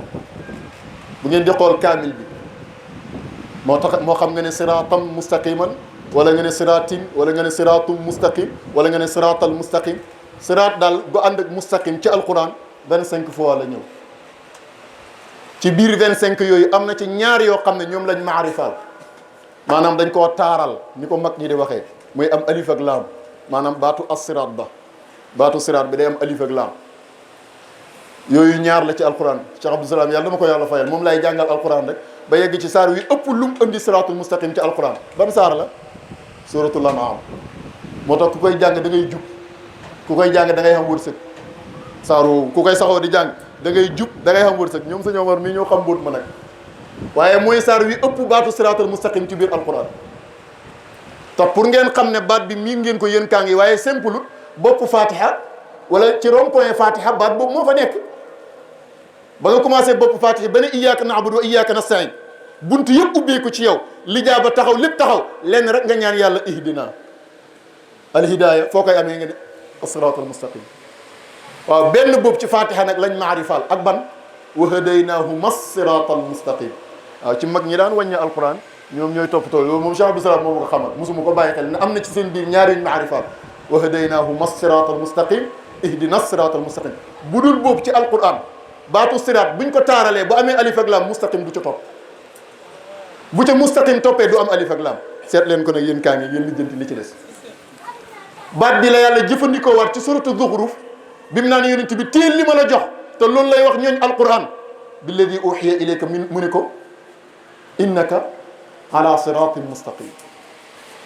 bu ngeen di xool kaamil bi moo xam nga ne siraatam mustaqiman wala nga ne siraatin wala nga ne siraatum mustaqim wala nga ne siraatal mustaqim siraat daal gu ànd ak mustaqim ci alquran 25 fois la ñëw ci biir 25 yooyu am na ci ñaar yoo xam ne ñoom lañ maarifaal maanaam dañ koo taaral ni ko mag ñi di waxee muy am alif ak laam maanaam baatu as-siraat baatu siraat bi day am alif ak laam yooyu ñaar la ci alquran Cheikh Abdou Salam yàlla dama ko yàlla fayal moom lay jàngal alquran rek ba yegg ci saar wi ëpp lum indi siraatul mustaqim ci alquran ban saar la suratul an'am moo tax ku koy jàng da ngay jub ku koy jàng da ngay xam wërsëg saaru ku koy saxoo di jàng da ngay jub da ngay xam wërsëg ñoom sa ñoomar mii ñoo xam mbóot ma nag waaye mooy saar wi ëpp baatu siraatul mustaqim ci biir alquran te pour ngeen xam ne baat bi mii ngeen ko yéen kaa ngi waaye simple bopp fatiha wala ci rond point fatiha baat boobu moo fa nekk ba nga commencé bopp fatiha ba ne iyyaka na'budu wa iyyaka nasta'in buntu yëpp ubbeeku ci yow lijaaba taxaw lépp taxaw lenn rek nga ñaan yàlla ihdina alhidaaya foo koy amee nga ne as-siraatal mustaqim waaw benn boobu ci fatiha nag lañ maarifaal ak ban wa hadaynaahu mas-siraatal mustaqim waaw ci mag ñi daan wàññi alquran ñoom ñooy toppatoo loolu moom Cheikh Abdou Salam moo ko xamal mosuma ko bàyyi xel ne am na ci seen biir ñaari ñu maarifaal wa hadaynaahu mas-siraatal mustaqim ihdina as-siraatal mustaqim bu dul boobu ci alquran baatu siraat buñ ko taaralee bu amee alif ak laam mustaqim du ca topp bu ca mustaqim toppee du am alif ak laam seet leen ko nag yéen kaa ngi yéen lijjanti li ci des baat bi la yàlla jëfandikoo war ci suratu Zuxruf bi mu naan yonent bi téel li ma la jox te loolu lay wax ñooñ alquran billadi uxiya ilayka mu ne ko innaka ala siratin mustaqim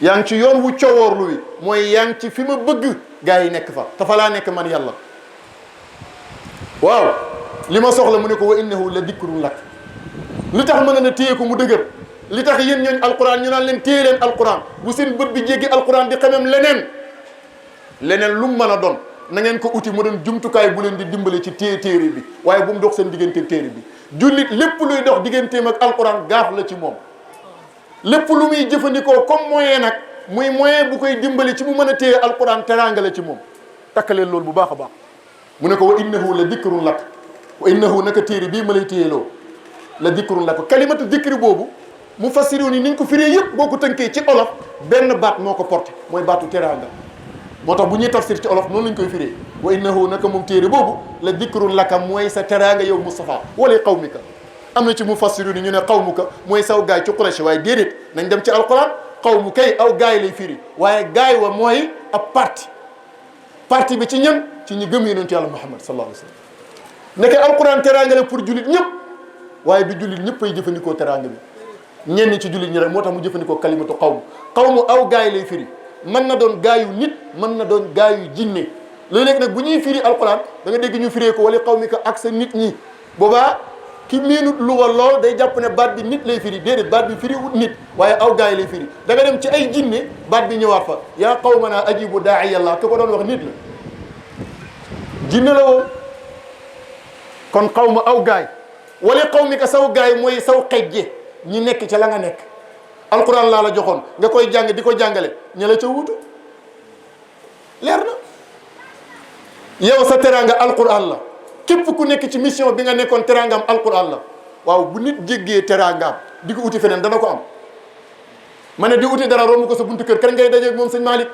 yaa ngi ci yoon wu cowoorlu wi mooy yaa ngi ci fi ma bëgg gaa yi nekk fa te fa laa nekk man yàlla waaw li ma soxla mu ne ko wa innahu la dikrun lak li tax mën na téye ko mu dëgër li tax yéen ñooñ alquran ñu naan leen téye leen alquran bu seen bët bi jéggi alquran di xamem leneen lu mu mën a doon na ngeen ko uti mu doon jumtukaay bu leen di dimbale ci téere bi waaye bu mu dox seen diggante téere bi jullit lépp luy dox digganteem ak alquran gaaf la ci moom lépp lu muy jëfandikoo comme moyen nag muy moyen bu koy dimbali ci mu mën a téye alquran teraanga la ci moom takkaleen loolu bu baax a baax mu ne ko wa innahu la dikrun lak wa innahu naka téere bii ma lay téyeloo la dikrun lak kalimatu dikri boobu mu fassiru ni niñ ko firee yëpp boo ko tënkee ci olof benn baat moo ko porté mooy baatu teraanga moo tax bu ñuy tafsir ci olof noonu lañ koy firee wa innahu naka moom téere boobu la dikrun laka mooy sa teraanga yow Moustapha wala qawmika am na ci mu fassiru ni ñu ne qawmuka mooy saw gaay ci Quraysh waaye déedéet nañ dem ci alquran qawmu kay aw gaay lay firi waaye gaay wa mooy ab parti bi ci ñan ci ñi gëm yonent yàlla Muhammad sallallahu alayhi wa sallam nekkee alquran teraanga la pour jullit ñëpp waaye du jullit ñëpp ay jëfandikoo teraanga bi ñenn ci jullit ñi rek moo tax mu jëfandikoo kalimatu qawmu aw gaay lay firi mën na doon gaayu nit mën na doon gaayu jinne léeg-léeg nag bu ñuy firi alquran da nga dégg ñu firee ko wala qawmika ak sa nit ñi boobaa ki miinut luga lool day jàpp ne baat bi nit lay firi déedéet baat bi firi wut nit waaye aw gaay lay firi da nga dem ci ay jinne baat bi ñëwaat fa yaa qawmana ajibu daa'iya Allah ke ko doon wax nit la jinne la woon kon qawma aw gaay wala qawmika saw gaay mooy saw xejje ñi nekk ca la nga nekk alquran laa la joxoon nga koy jàng di ko jàngale ña la ca wutu leer na yow sa teraanga alquran la képp ku nekk ci mission bi nga nekkoon teraangaam alquran la waaw bu nit jéggee teraangaam di ko uti feneen dana ko am ma ne di uti dara romb ko sa buntu kër kan ngay dajeeg moom sëñ Malick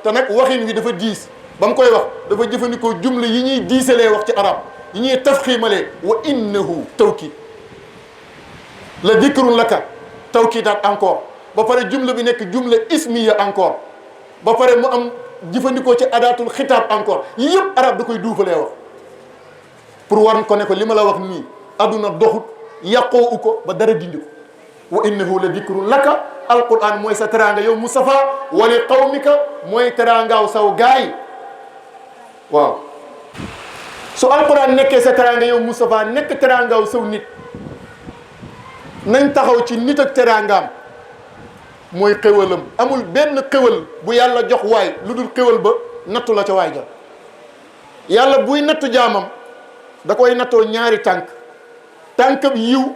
te nag waxin wi dafa diis ba mu koy wax dafa jëfandikoo jumla yi ñuy diisalee wax ci arab yi ñuy tafxiimalee wa innahu tawkid la dikrun laka tawkidaat encore ba pare jumla bi nekk jumla ismiya encore ba pare mu am jëfandikoo ci adaatul xitaab encore yii yëpp arab da koy duufalee wax pour war ko ne ko li ma la wax nii aduna doxut yàqoo u ko ba dara dindi ko wa innahu la dikrun laka alquran mooy sa teraanga yow Moustapha wali qawmika mooy teraangaaw saw gaay waaw su alquran nekkee sa teraanga yow Moustapha nekk teraangaaw saw nit nañ taxaw ci nit ak teraangaam mooy xéwalam amul benn xéwal bu yàlla jox waay lu dul xéwal ba nattu la ca waay ja yàlla buy nattu jaamam da koy nattoo ñaari tànkab yiw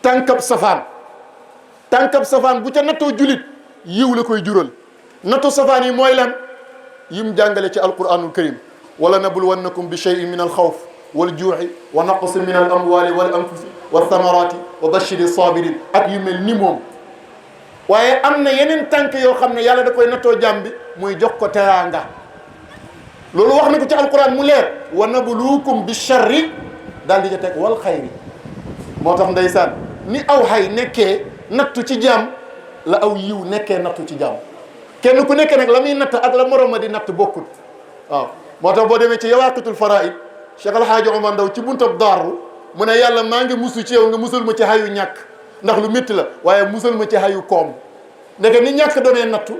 tànkab safaan tànkab safaan bu ca nattoo julit yiw la koy jural nattu safaan yi mooy lan yim jàngale ci alquranul karim wala nabluwannakum bi shay'in min alxawf waljuuci wa naqsin min al amwali wal anfusi walthamarati wa bashiri sabirin ak yu mel ni moom waaye am na yeneen tànk yoo xam ne yàlla da koy nattoo jàmm bi muy jox ko teraanga loolu wax na ko ci alquran mu leer wa nabluukum bi charri daal di ca teg wal xayri moo tax ndeysaan ni aw xay nekkee nattu ci jàmm la aw yiw nekkee nattu ci jàmm kenn ku nekkee nag la muy natt ak la morom ma di natt bokkul waaw moo tax boo demee ci yawaqitul faraid Cheikh Alhaaji Omar Ndaw ci buntab daaru mu ne yàlla maa ngi musu ci yow nga musul ma ci xayu ñàkk ndax lu métti la waaye musal ma ci xayu koom ndeke ni ñàkk doonee nattu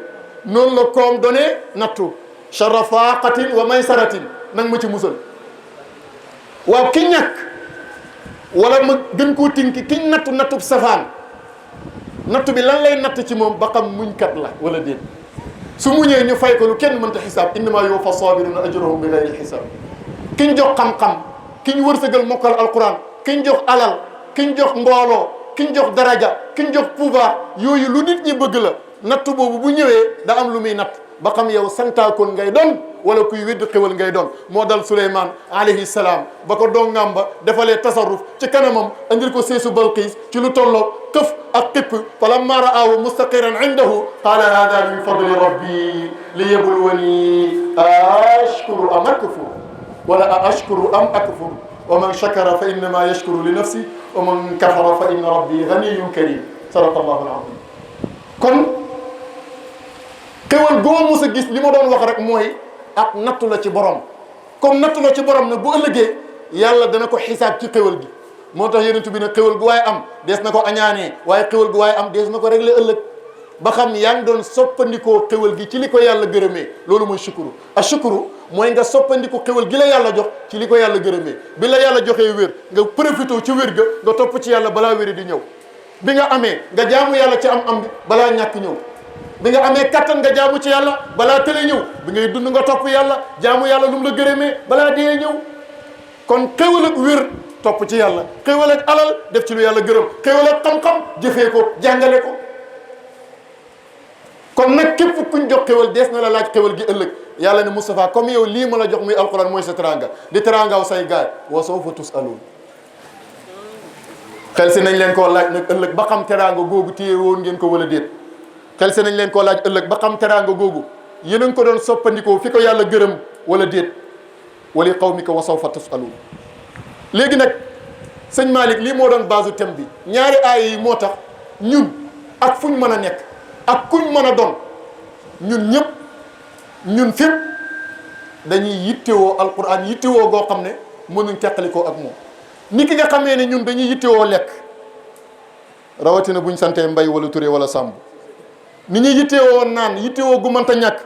noonu la koom doonee nattu charra faqatin wa maysaratin nang ma ci musal waaw ki ñàkk wala ma gën koo tinki kiñ nattub safaan nattu bi lan lay natt ci moom ba xam muñkat la wala déet su muñee ñu fay ko lu kenn mënta xisaab innama yuwaffa sabiruna ajrahum bi gayri xisaab kiñ jox xam-xam kiñ wërsëgal mokkal alquran kiñ jox alal kiñ jox mbooloo kiñ jox daraja kiñ jox pouvoir yooyu lu nit ñi bëgg la nattu boobu bu ñëwee da am lu muy natt ba xam yow santaakoon ngay doon wala kuy wedd xewal ngay doon moo dal Suleymaan alayhi salaam ba ko dongam ba defalee tasarruf ci kanamam andil ko seesu Balqiis ci lu tolloog këf ak xipp falammaa ra'aahu mustaqiran indahu qaala haadaa min fadli rabbi liyabluwanii ashkuru am akfur wala ashkuru am akfur wa man shakara fa innama yashkuru li nafsi wa man kafara fa inna rabbi ganiyyun karim sadaqa allahu al-azim kon xewal goo mos a gis li ma doon wax rek mooy ak nattu la ci borom comme nattu la ci borom nag bu ëllëgee yàlla dana ko xisaab ci xewal gi moo tax yonent bi ne xewal gu waaye am dees na ko añaanee waaye xewal gu waaye am dees na ko réglé ëllëg ba xam yaa ngi doon soppandikoo xewal gi ci li ko yàlla gërëmee loolu mooy shukuru a shukuru mooy nga soppandiku xewal gi la yàlla jox ci li ko yàlla gërëmee bi la yàlla joxee wér nga profité ci wér ga nga topp ci yàlla balaa wéri di ñëw bi nga amee nga jaamu yàlla ci am bi balaa ñàkk ñëw bi nga amee kattan nga jaamu ci yàlla balaa tële ñëw bi ngay dund nga topp yàlla jaamu yàlla lu mu la gërëmee balaa dee ñëw kon xewal ak wér topp ci yàlla xewal ak alal def ci lu yàlla gërëm xewal ak xam-xam jëfee ko jàngale ko kon nag képp kuñ jox xewal dees na la laaj xewal gi ëllëg yàlla ne Moustapha comme yow lii ma la jox muy alquran mooy sa teranga di terangaaw say gaay wa sawfa tusaluun xel si nañ leen koo laaj nag ëllëg ba xam teranga googu téye woon ngeen ko wala déet xel si nañ leen koo laaj ëllëg ba xam teranga googu yéen a ngi ko doon soppandikoo fi ko yàlla gërëm wala déet wali qawmika wa sawfa tusaluun léegi nag sëñ Malick lii moo doon base thème bi ñaari aaya yi moo tax ñun ak fuñ mën a nekk ak kuñ mën a doon ñun ñëpp ñun fépp dañuy yittewoo alquran yittewoo goo xam ne mënuñ teqalikoo ak moom ni ki nga xamee ne ñun dañuy yittewoo lekk rawatina buñ santee Mbay wala Touré wala Samb ni ñuy yittewoo naan yittewoo gu mënta ñàkk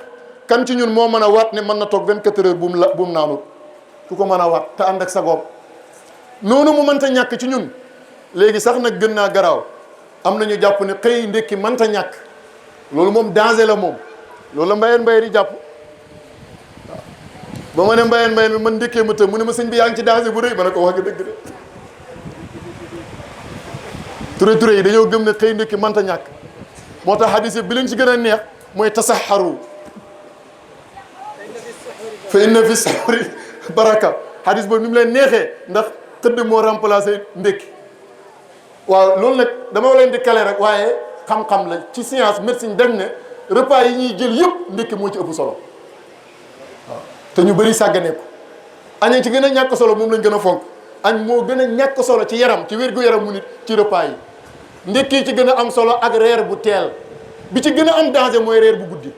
kan ci ñun moo mën a waat ne mën na toog 24 heures bu mu naanut ku ko mën a waat te ànd ak sa goom noonu mu mënta ñàkk ci ñun léegi sax nag gën naa garaaw am nañu jàpp ne xëy ndékki mënta ñàkk loolu moom danger la moom loolu la mbayeen di jàpp ba ma ne mbayeen bi man ndékkee ma tëb mu ne ma sëñ bi yaa ngi ci danger bu rëy ma ne ko wax nga dëgg de turé yi dañoo gëm ne xëy ndékki mënta ñàkk moo tax hadis yi bi leen ci gën a neex mooy tasaxaru fa inna fi sahri baraka hadis boobu ni mu leen neexee ndax tëdd moo remplacé ndékki waaw loolu nag dama leen di kale rek waaye xam-xam la ci science médecine dañ ne repas yi ñuy jël yëpp ndékki moo ci ëpp solo waaw te ñu bëri sàggane ko añee ci gën a ñàkk solo moom lañ gën a fonk añ moo gën a ñàkk solo ci yaram ci wér-gu-yaram mu nit ci repas yi ndékki ci gën a am solo ak reer bu teel bi ci gën a am danger mooy reer bu guddi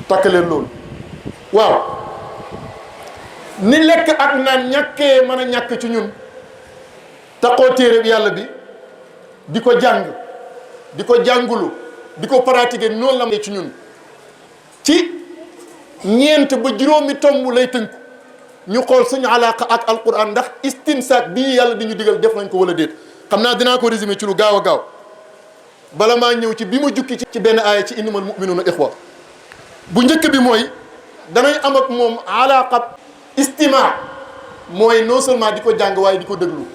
takk leen loolu waaw ni lekk ak naan ñàkkee mën a ñàkk ci ñun taxoo téere bi yàlla bi di ko jàng di ko jàngulu di ko pratiquer noonu la may ci ñun ci ñeent ba juróomi tomb lay tënku ñu xool suñu alaaka ak alquran ndax istinsaak bii yàlla di ñu digal def nañ ko wala déet xam naa dinaa ko résumer ci lu gaaw a gaaw bala maa ñëw ci bi ma jukki ci benn aaya ci innamal mu'minuuna ixwa bu njëkk bi mooy danañ am ak moom alaaka istima mooy non seulement di ko jàng waaye di ko déglu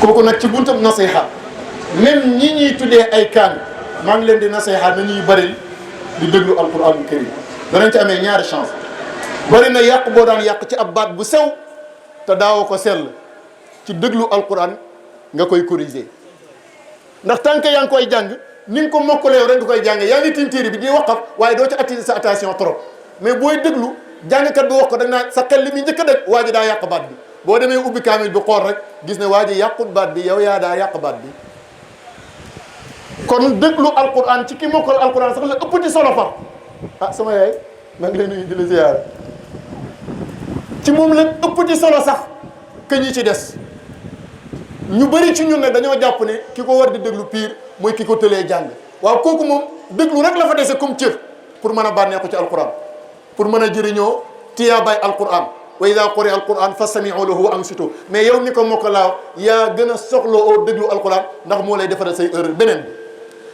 kooku nag ci buntab nasiha même ñi ñuy tuddee ay kaamil maa ngi leen di nasiha na ñuy bari di déglu alquranul karim danañ ci amee ñaari chance bari na yàq boo daan yàq ci ab baat bu sew te daawoo ko sell ci déglu alquran nga koy corriger ndax tant que yaa ngi koy jàng ni nga ko mokkalee rek nga koy jàngee yaa ngi tiim téere bi di waqaf waaye doo ci attirer sa attention trop mais booy déglu jàngkat bi wax ko da nga naan sa xel li muy njëkk a daj waa ji daa yàq baat bi boo demee ubbi kaamil bi xool rek gis ne waa ji yàqut baat bi yow yaa daa yàq baat bi kon déglu alquran ci ki mokkal alquran sax la ëpp ci solo far ah sama yaay maa ngi leen nuyu di la ziyaar ci moom la ëpp ci solo sax que ñi ci des ñu bëri ci ñun ne dañoo jàpp ne ki ko war di déglu pire mooy ki ko tëlee jàng waaw kooku moom déglu rek la fa dese comme cër pour mën a bànneeku ci alquran pour mën a jëriñoo tiyaabay alquran wa ida quri alquran fastami'u lahu wa ansitu mais yow ni ko mokka laa yaa gën a soxla oo déglu alquran ndax moo lay defaral say erreur beneen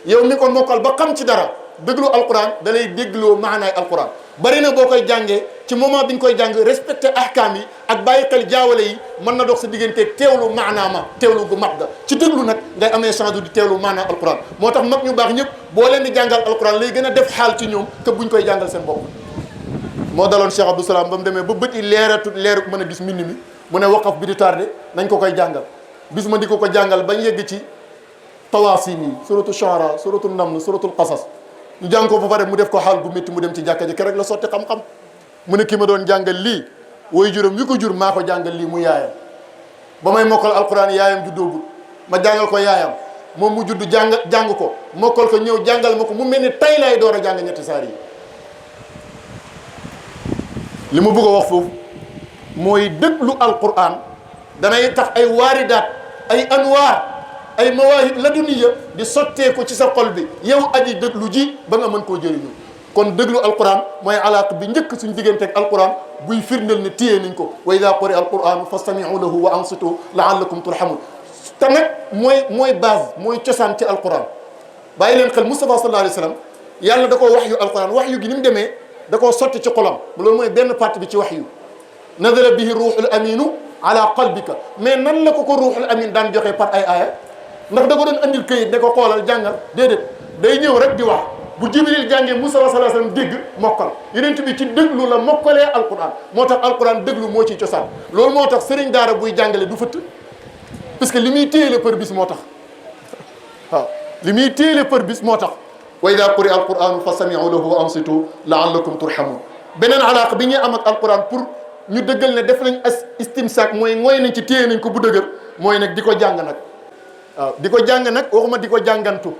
bi yow ni ko mokkal ba xam ci dara déglu alquran da lay dégloo maanaay alquran bari na boo koy jàngee ci moment bi ñu koy jàng respecté ahkaam yi ak bàyyi xel jaawale yi mën na dox sa diggante teewlu maanaama teewlu gu mat ga ci déglu nag ngay amee chance di teewlu maanaa alquran moo tax mag ñu baax ñëpp boo leen di jàngal alquran lay gën a def xaal ci ñoom que buñ koy jàngal seen bopp moo daloon Cheikh Abdou Salam ba mu demee ba bët yi leeratut leeru mën a gis mbind mi mu ne waqaf bi di tardé nañ ko koy jàngal bis ma di ko jàngal bañ yegg ci tawaasin yi suratu Shu'ara suratu Naml suratul Qasas ñu jàng ko ba pare mu def ko xaal gu métti mu dem ci jàkka ji keroog la sotti xam-xam mu ne ki ma doon jàngal lii woy juróom wi ko jur maa ko jàngal lii mu yaayam ba may mokkal alquran yaayam juddoogul ma jàngal ko yaayam moom mu judd jàng ko mokkal ko ñëw jàngal ma ko mu mel ni tay laay door a jàng ñetti saar yi li ma bëgg a wax foofu mooy déglu alquran danay tax ay waaridaat ay anwaar ay mawaahib laduniya di sotteeku ci sa xol bi yow aji déglu ji ba nga mën koo jëriñu kon déglu alquran mooy alaaq bi njëkk suñ digganteeg alquran buy firndeel ne téye nañ ko wa ida quri alquran fastami'u lahu wa ansitu la'allakum turhamun te nag mooy base mooy cosaan ci alquran bàyyi leen xel Moustapha sallallahu alayhi wa sallam yàlla da koo waxyu alquran waxyu gi ni mu demee da koo sotti ci xolam loolu mooy benn partie bi ci waxyu nazala bihi ruuxul aminu ala qalbika mais nan la ko ruuxul amin daan joxe par ay aaya ndax da ko doon andil këyit ne ko xoolal jàngal déedéet day ñëw rek di wax bu jibril jàngee Musaa sallallahu alayhi wasallam dégg mokkal yonent bi ci déglu la mokkalee alquran moo tax alquran déglu moo ciy cosaan loolu moo tax sëriñ daara buy jàngale du fëtt parce que li muy téele par bis moo tax waaw li muy téele par bis moo tax wa ida quri alquran fastami'u lahu wa ansitu la'allakum turhamun beneen alaaq bi ñuy am ak alquran pour ñu dëggal ne def nañ istimsaak mooy ngooy nañ ci téye nañ ko bu dëgër mooy nag di ko jàng nag waaw di ko jàng nag waxuma di ko jàngantu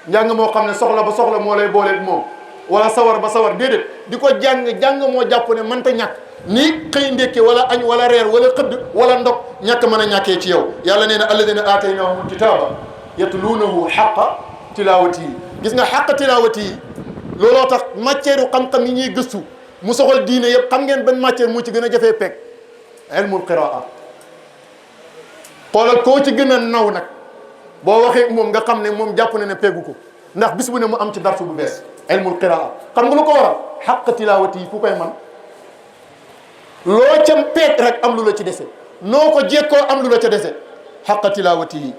njàng moo xam ne soxla ba soxla moo lay booleeg moom wala sawar ba sawar déedéet di ko jàng moo jàpp ne mënta ñàkk ni xëy ndékke wala añ wala reer wala xëdd wala ndog ñàkk mën a ñàkkee ci yow yàlla nee na alladina aataynahum kitaaba yatluunahu xaqa tilawati yi gis nga xaqa tilawati yi looloo tax matière xam-xam yi ñuy gëstu mu soxal diine yëpp xam ngeen ban matière moo ci gën a jafee peeg ilmul qiraa xoolal koo ci gën a naw nag boo waxee moom nga xam ne moom jàpp na ne peggu ko ndax bis bu ne mu am ci darsu bu bees ilmul qiraa xam nga lu ko waral xaq tilaawati yi ku koy man loo ca peeg rek am lu la ci dese noo ko jekkoo am lu la ca dese xaq tilaawati yi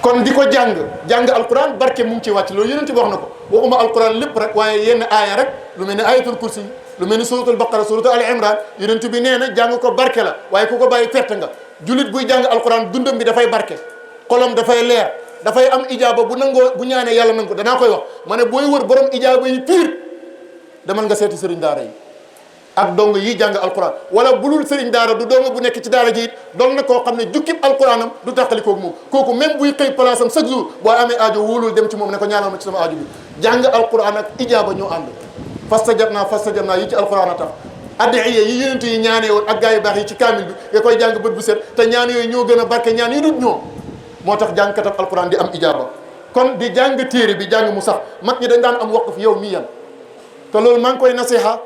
kon di ko jàng alquran barke mu ngi ci wàcc loolu yonent bi wax na ko waxuma alquran lépp rek waaye yenn aaya rek lu mel ne ayatul kursi lu mel ni suratul baqara suratul al imran yonent bi nee na jàng ko barke la waaye ku ko bàyyi perte nga julit buy jàng alquran dundam bi dafay barke xolam dafay leer dafay am ijaaba bu nangoo bu ñaanee yàlla nangu danaa koy wax ma ne booy wër borom ijaaba yi pire demal nga seeti sëriñ daara yi ak dong yi jàng alquran wala bulul sëriñ daara du dong bu nekk ci daara ji it dong na koo xam ne jukkib alquranam du tàqalikoog moom kooku même buy xëy place am chaque jour boo amee aajo wóolul dem ci moom ne ko ñaanal ma ci sama aajo bi jàng alquran ak ijaaba ñoo ànd fastajabnaa yi ci alquran a tax addiya yi yonent yi ñaanee woon ak gaa yu baax yi ci kaamil bi nga koy jàng bët bu set te ñaan yooyu ñoo gën a barke ñaan yi dut ñoom moo tax jàngkatab alquran di am ijaaba kon di jàng téere bi jàng mu sax mag ñi dañ daan am waqf yow mi yan te loolu maa ngi koy nasiha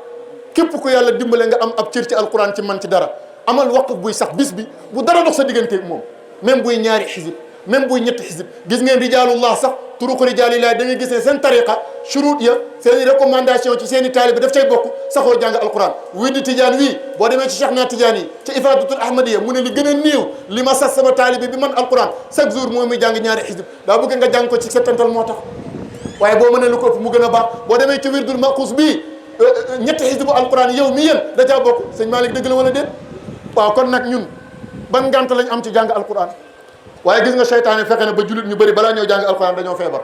képp ku yàlla dimbale nga am ab cër ci alquran ci man ci dara amal waqf buy sax bis bi bu dara dox sa digganteeg moom même buy ñaari xisib même buy ñetti xisib gis ngeen rijaalullah sax turuq rijaalillah da ngay gis ne seen tariqa shurut ya seen i recommandation ci seen i taalibe daf cay bokk saxoo jàng alquran wirdi tijaan wii boo demee ci Cheikh na Tijaan yi ci ifadatul ahmadiya mu ne li gën a néew li ma sas sama taalibe bi man alquran chaque jour mooy muy jàng ñaari xisib daa bëgg nga jàng ko ci settantal moo tax waaye boo mënee lu ko ëpp mu gën a baax boo demee ci wirdul maqus bii ñetti xisbu alquran yow mi yéen da caa bokk sëñ Malick dëgg la wala déet waaw kon nag ñun ban ngant lañ am ci jàng alquran waaye gis nga seytaane fexe na ba jullit ñu bëri balaa ñoo jàng alquran dañoo feebar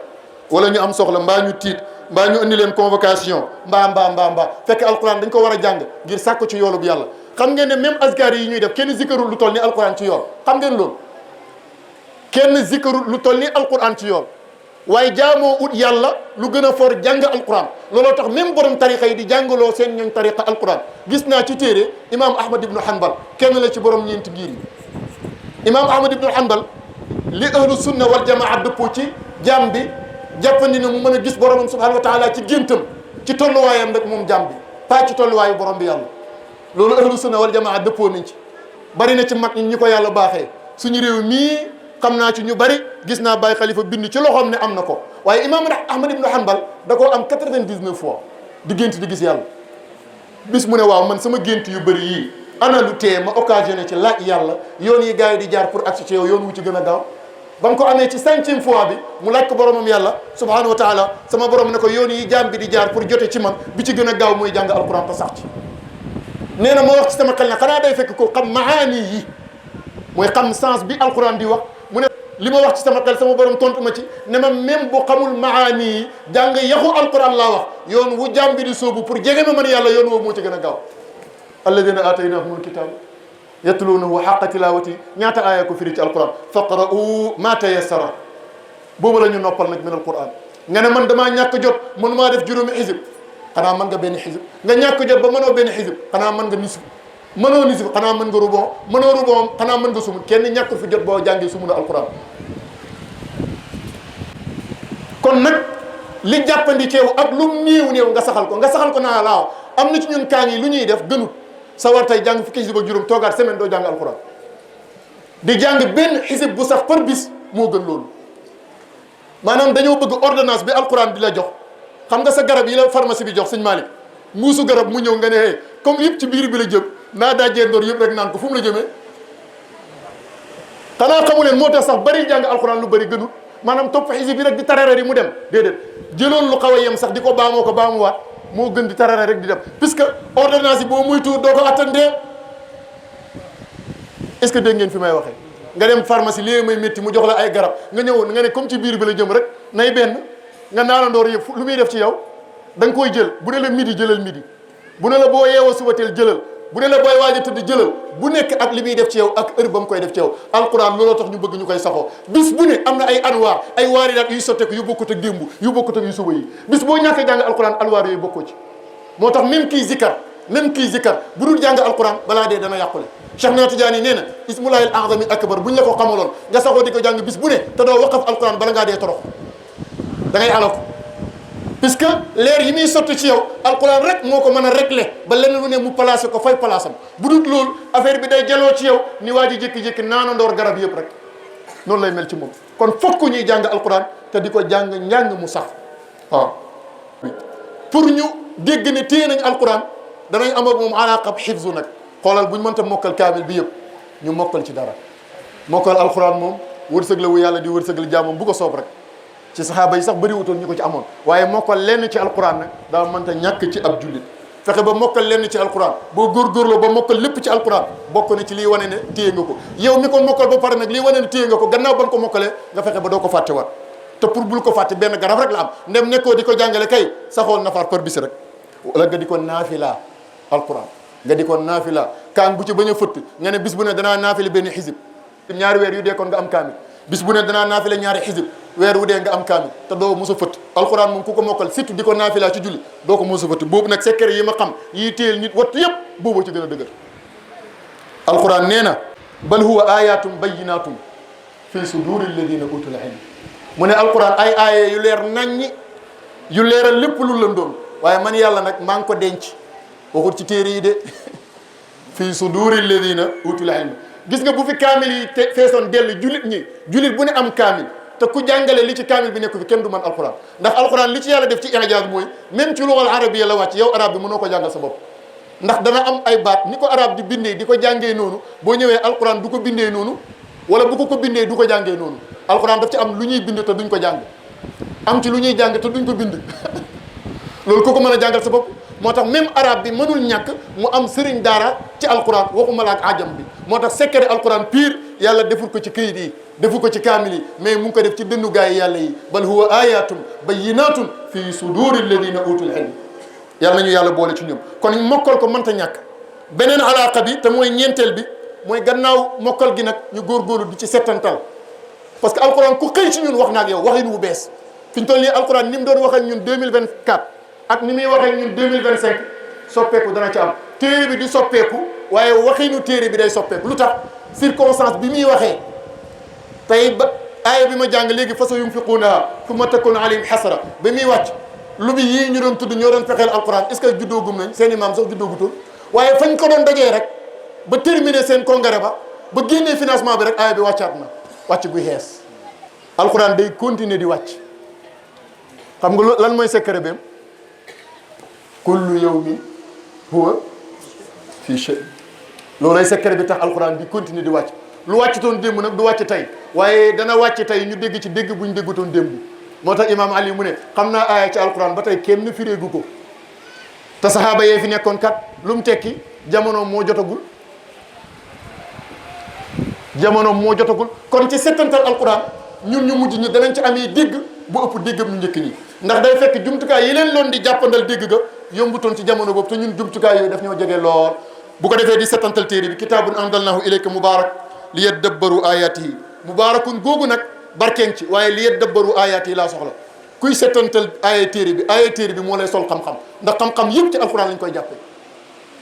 wala ñu am soxla mbaa ñu tiit mbaa ñu indi leen convocation mbaa fekk alquran dañ ko war a jàng ngir sàkk ci yoolub yàlla xam ngeen ne même azkar yi ñuy def kenn zikkarul lu toll ni alquran ci yool xam ngeen loolu kenn zikkarul lu toll ni alquran ci yool waaye jaamoo ut yàlla lu gën a for jàng alquran looloo tax même borom tariqa yi di jàngaloo seen ñooñ tariqa alquran gis naa ci téere imam ahmad ibnu hanbal kenn la ci borom ñeenti ngir yi imam ahmad ibnu hanbal li ahlu sunna wal jamaa dëppoo ci jaam bi jàppandi na mu mën a gis boromam subhanahu wa taala ci géntam ci tolluwaayam rek moom jaam bi pas ci tolluwaayu borom bi yàlla loolu ahlu sunna wal jamaa dëppoo nañ ci bari na ci mag ñi ko yàlla baaxee suñu réew mii xam naa ci ñu bari gis naa Baye Khalifa bind ci loxoom ne am na ko waaye imam ahmad ibnu hanbal da koo am 99 fois di gént di gis yàlla bis mu ne waaw man sama gént yu bëri yii ana lu tee ma occasionné ci laaj yàlla yoon yi gars yi di jaar pour agsi ci yow yoon wu ci gën a gaaw ba mu ko amee ci 5e fois bi mu laaj ko boromam yàlla subhanahu wa taala sama borom ne ko yoon yi jaam bi di jaar pour jote ci man bi ci gën a gaaw mooy jàng alquran te sax ci nee na ma wax ci sama xel ne xanaa day fekk ko xam maani yi mooy xam sens bi alquran di wax mu ne li ma wax ci sama xel sama borom tontu ma ci ne ma même bu xamul maani yi jàng yaxu alquran laa wax yoon wu jaam bi di sóobu pour jege ma man yàlla yoon woowu moo ci gën a gaaw alladina ataynahumul kitab yatluunahu xaqa tilawati ñaata aaya ko firi ci alquran faqra'u ma tayassara boobu la ñu noppal nag min alquran nga ne man damaa ñàkk jot mënumaa def juróomi xisib xanaa mën nga benn xisib nga ñàkk jot ba mënoo benn xisib xanaa mën nga nisf mënoo nisf xanaa mën nga rubon mënoo rubon xanaa mën nga sumun kenn ñàkkul fi jot boo jàngee sumuna alquran kon nag li jàppandi ceew ak lu néew nga saxal ko naa laaw am na ci ñun kaan yi lu ñuy def gënut sa war tey jàng fukki xisib ak juróom toogaat semaine doo jàng alquran di jàng benn xisib bu sax par bis moo gën loolu maanaam dañoo bëgg ordonnance bi alquran di la jox xam nga sa garab yi la pharmacie bi jox sëñ Malick muusu garab mu ñëw nga ne hey comme yëpp ci biir bi la jëm naa daajee ndoor yëpp rek naan ko fu mu la jëmee xanaa xamu leen moo tax sax bari jàng alquran lu bari gënut maanaam topp xisib bi rek di tarare yi mu dem déedéet jëloon lu xaw a yem sax di ko baamuwaat moo gën di tarare rek di dem puisque ordonnance yi boo muy tuur doo ko attendee est ce que dégg ngeen fi may waxee nga dem pharmacie léegi may métti mu jox la ay garab nga ñëwoon nga ne comme ci biir bi la jëm rek nay benn nga naanandoor yëpp lu muy def ci yow da nga koy jël bu ne la midi jëlal midi bu ne la boo yeewoo suba teel jëlal bu ne la booy waaj a tëdd jëlal bu nekk ak li muy def ci yow ak heure ba mu koy def ci yow alquran looloo tax ñu bëgg ñu koy saxoo bis bu ne am na ay anwaar ay waaridaat yuy sotteeku yu bokkut ak démb yu bokkut ak yu suba yi bis boo ñàkkee jàng alquran alwaar yooyu bokkoo ci moo tax même kii zikkar bu dul jàng alquran balaa dee dana yàqule Cheikh na Tidiane nee na ismullahil azami akbar buñ la ko xamaloon nga saxoo di ko jàng bis bu ne te doo waqaf alquran bala ngaa dee torox da ngay alako puisque leer yi muy sotti ci yow alquran rek moo ko mën a régler ba lenn lu ne mu placé ko fay place am bu dul loolu affaire bi day jaloo ci yow ni waa ji jékki-jékki naanandoor garab yëpp rek noonu lay mel ci moom kon fokk ñuy jàng alquran te di ko jàng njàng mu sax waaw pour ñu dégg ne téye nañ alquran danañ am ak moom alaqab xifzu nag xoolal buñ mënta mokkal kaamil bi yëpp ñu mokkal ci dara mokkal alquran moom wërsëg la wu yàlla di wërsëgal jaamam bu ko soob rek ci saxaaba yi sax bëriwutoon ñu ko ci amoon waaye mokkal lenn ci alquran nag daa mënta ñàkk ci ab jullit fexe ba mokkal lenn ci alquran boo góorgóorloo ba mokkal lépp ci alquran bokk na ci liy wane ne téye nga ko yow mi ko mokkal ba pare nag liy wane ne téye nga ko gannaaw ba nga ko mokkalee nga fexe ba doo ko fàtte waat te pour bul ko fàtte benn garab rek la am ndem nekkoo di ko jàngale kay saxool nafar par bis rek wala nga di ko naafila alquran nga di ko naafila kaan bu ci bañ a fëtt nga ne bis bu ne danaa naafila benn xisib ñaari weer yu dee kon nga am kaamil bis bu ne danaa naafila ñaari xisib weer wu dee nga am kaamil te doo mos a fëtt alquran moom ku ko mokkal surtout di ko naafila ci julli doo ko mos a fëtt boobu nag secret yi ma xam yi téyel nit wattu yëpp booboo ci gën a dëgër alquran nee na bal huwa ayatum bayyinatum fi suduri alladina utul ilm mu ne alquran ay aaya yu leer naññi yu leeral lépp lu lëndoon waaye man yàlla nag maa ngi ko denc waxut ci téere yi de fii suduri alladina utul ilm gis nga bu fi kaamil yi te feesoon dell jullit bu ne am kaamil te ku jàngale li ci kaamil bi nekk fi kenn du mën alquran ndax alquran li ci yàlla def ci ijaaz mooy même ci lugal arabiyya la wàcc yow arab bi mënoo ko jàngal sa bopp ndax dana am ay baat ni ko arab di bindee di ko jàngee noonu boo ñëwee alquran du ko bindee noonu wala bu ko bindee du ko jàngee noonu alquran daf ci am lu ñuy bind te duñ ko jàng am ci lu ñuy jàng te duñ ko bind loolu ku ko mën a jàngal sa bopp moo tax même arabe bi mënul ñàkk mu am sëriñ daara ci alquran waxuma la ak ajam bi moo tax secret alquran pire yàlla deful ko ci këyit yi deful ko ci kaamil yi mais mu ngi ko def ci dënnu gaay yi yàlla yi bal huwa ayatun bayyinatun fi suduri alladina utul ilm yàlla nañu yàlla boole ci ñoom kon mokkal ko mënta ñàkk beneen alaaka bi te mooy ñeenteel bi mooy gannaaw mokkal gi nag ñu góorgóorlu di ci settantal parce que alquran ku xëy ci ñun wax na ak yow waxin wu bees fi ñu toll nii alquran ni mu doon wax ak ñun 2024 ak ni muy waxee ñun 2025 soppeeku dana ci am téere bi di soppeeku waaye waxinu téere bi day soppeeku lu tax circonstance bi muy waxee tey ba aaya bi ma jàng léegi fa sa yunfiquunahaa thumma takunu alayhim hasra ba muy wàcc lu bi yii ñu doon tudd ñoo doon fexeel alquran est ce que juddoogum nañ seen imam sax juddoogutoon waaye fañ ko doon dajee rek ba terminer seen congrès ba génnee financement bi rek aaya bi wàccaat na wàcc guy xees alquran day continuer di wàcc xam nga lan mooy secret bi kullu yawmin huwa fii shay loolay secret bi tax alquran di continuer di wàcc lu wàccitoon démb nag du wàcc tey waaye dana wàcc tey ñu dégg ci dégg bu ñu déggutoon démb moo tax imaam Ali mu ne xam naa aaya ci alquran ba tey kenn firéegu ko te saxaaba yee fi nekkoon kat lu mu tekki jamono moo jotagul kon ci settantal alquran ñun ñu mujj ñi danañ ci amee dégg bu ëpp déggam ñu njëkk ñi ndax day fekk jumtukaay yi leen loon di jàppandal dégg ga yombutoon ci jamono boobu te ñun jumtukaay yooyu daf ñoo jege lool bu ko defee di settantal téere bi kitaabun anzalnahu ilayka mubarak li yaddabbaru ayatihi mubarakun googu nag barkeen ci waaye li yaddabbaru ayatihi laa soxla kuy settantal aaya téere bi moo lay sol xam-xam ndax xam-xam yëpp ci alquran lañ koy jàppee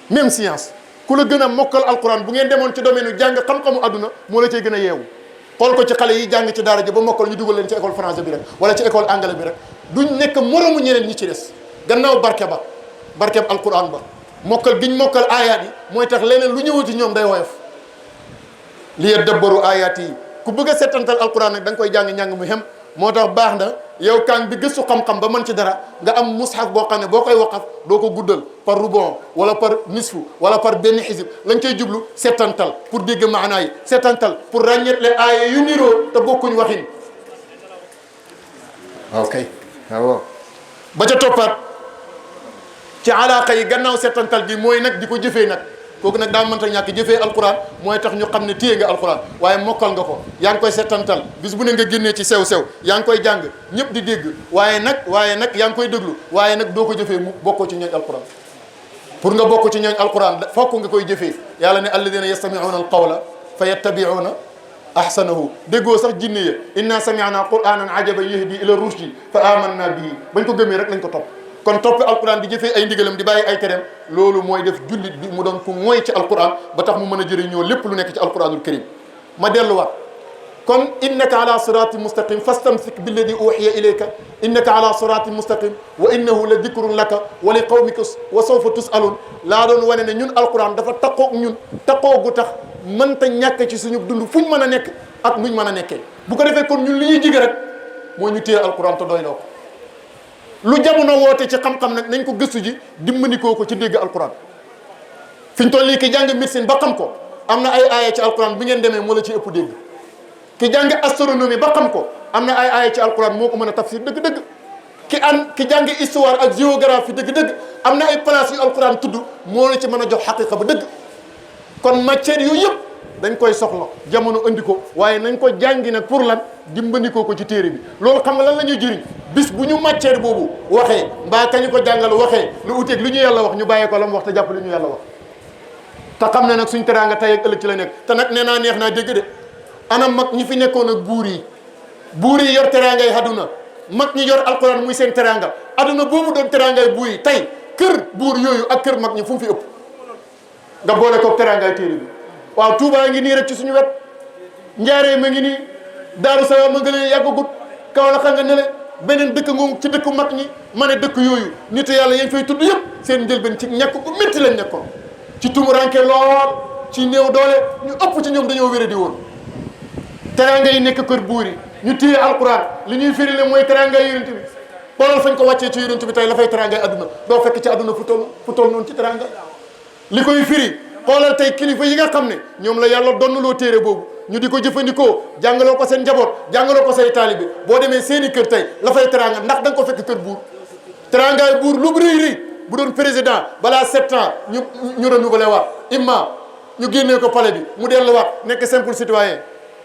même science ku la gën a mokkal alquran bu ngeen demoon ci domaine jàng xam-xamu adduna moo la cay gën a yeewu xool ko ci xale yi jàng ci daara ji ba mokkal ñu dugal leen ci école français bi rek wala ci école anglais bi rek duñ nekk moromu ñeneen ñi ci des gannaaw barkeb alquran ba mokkal giñ mokkal aayaat yi mooy tax leneen lu ñëwati ñoom day woyof li yaddabbaru aayaat yi ku bëgg a settantal alquran nag da nga koy jàng mu xem moo tax baax na yow kaan bi gëstu xam-xam ba mën ci dara nga am mushaf boo xam ne boo koy waqaf doo ko guddal par rubon wala par nisfu wala par benn xisib lañ koy jublu settantal pour dégg maanaa yi settantal pour ràññetle aaya yu niroo te bokkuñ waxin ok waaw ba ca toppaat ci alaaka yi gannaaw settantal gi mooy nag di ko jëfee nag kooku nag daa mënta ñàkk jëfee alquran mooy tax ñu xam ne téye nga alquran waaye mokkal nga ko yaa ngi koy settantal bis bu ne nga génnee ci sew-sew yaa ngi koy jàng ñëpp di dégg waaye nag yaa ngi koy déglu waaye nag doo ko jëfee mu bokkoo ci ñooñ alquran pour nga bokk ci ñooñ alquran fokk nga koy jëfee yàlla ne alladina yastami'una alqawla fa yattabi'una ahsanahu déggoo sax jinne ya inna sami'na qur'anan ajaban yahdi ila rushdi fa amanna bihi bañ ko gëmee rek lañ ko topp kon topp alquran di jëfee ay ndigalam di bàyyi ay tereem loolu mooy def jullit bi mu doon ku mooy ci alquran ba tax mu mën a jëriñoo lépp lu nekk ci alquranul karim ma delluwaat kon innaka ala sirati mustaqim fastamsik billadi uhiya ilayka innaka ala sirati mustaqim wa innahu la dikrun laka wa li qawmika wa sawfa tusalun laa doon wane ne ñun alquran dafa taqoog ñun taqoo gu tax mënta ñàkk ci suñu dund fuñ mën a nekk ak nuñ mën a nekkee bu ko defee kon ñun li ñuy jige rek mooy ñu téye alquran te doy loo ko lu jamono woote ci xam-xam nag nañ ko gëstu ji dimbandikoo ko ci dégg alquran fi ñu toll nii ki jàng médecine ba xam ko am na ay aaya ci alquran bi ngeen demee moo la ci ëpp dégg ki jàng astronomie ba xam ko am na ay aaya ci alquran moo ko mën a tafsir dëgg-dëgg ki jàng histoire ak géographie dëgg-dëgg am na ay place yu alquran tudd moo la ci mën a jox xaqiqa ba dëgg kon matière yooyu yëpp dañ koy soxla jamono andi ko waaye nañ ko jàngi nag pour lan dimbandikoo ko ci téere bi loolu xam nga lan la ñuy jëriñ bis bu ñu matière boobu waxee mbaa kañu ko jàngal waxee lu uteeg li ñu yàlla wax ñu bàyyee ko la mu wax te jàpp li ñu yàlla wax te xam ne nag suñ teraanga tey ak ëllëg ci la nekk te nag nee naa neex naa dégg de ana mag ñi fi nekkoon ak buur yi yor teraangay aduna mag ñi yor alquran muy seen teraanga aduna boobu doon teraangay buur yi tey kër buur yooyu ak kër mag ñi fu mu fi ëpp nga boole koog teraangay téere bi waaw Touba ngi nii rek ci suñu wet Njaaréem ma ngi nii Daaru Salaam ma nga leen yàggagut Kaolack nga ne le beneen dëkk ngoom ci dëkku mag ñi ma ne dëkk yooyu nit yàlla yéen fay tudd yëpp seen njëlbeen ci ñàkk bu métti lañ nekkoon ci tumuranke lool ci néew doole ñu ëpp ci ñoom dañoo wéré di woon teranga yi nekk kër buur yi ñu téye alquran li ñuy firi le mooy teranga yi yonent bi xoolal fañ ko wàccee ci yonent bi tey la fay teranga yi adduna doo fekk ci adduna fu toll noonu ci teranga li koy firi xoolal tey kilifa yi nga xam ne ñoom la yàlla donnaloo téere boobu ñu di ko jëfandikoo jàngaloo ko seen njaboot jàngaloo ko say taalibe boo demee seeni kër tey la fay teranga ndax da nga ko fekk kër buur terangaay buur lu rëy rëy bu doon président balaa 7 ans ñu renouvelé waat imma ñu génnee ko palais bi mu delluwaat nekk simple citoyen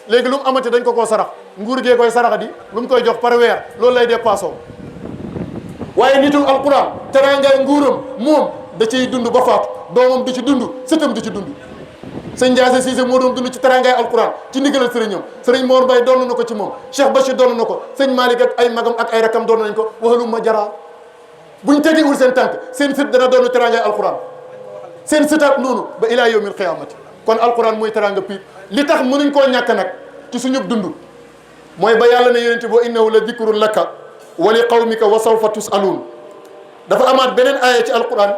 léegi lu mu amati dañ ko koo sarax nguur gee koy sarax di lu mu koy jox par weer loolu lay dépassé waaye nitul alquran terangaay nguuram moom da ciy dund ba faatu doomam di ci dund sëtam di ci dund sëñ Ndiasse Cissé moo doon dund ci terangaay alquran ci ndigalal sëriñam sëriñ Mor Mbaye doon na ko ci moom Cheikh Bachir doon na ko sëñ Malick ak ay magam ak ay rakam doon nañ ko waxalum ma jaraa buñ tegiwul seen tànk seen fit dana doon terangaay alquran seen sitaat noonu ba ilaa yawmil qiyaamati kon alquran mooy teranga piir li tax mënuñ koo ñàkk nag ci suñu dund mooy ba yàlla ne yonente boo innahu la dikrun laka wa li qawmika wa sawfa tusaluun dafa amaat beneen aaya ci alquran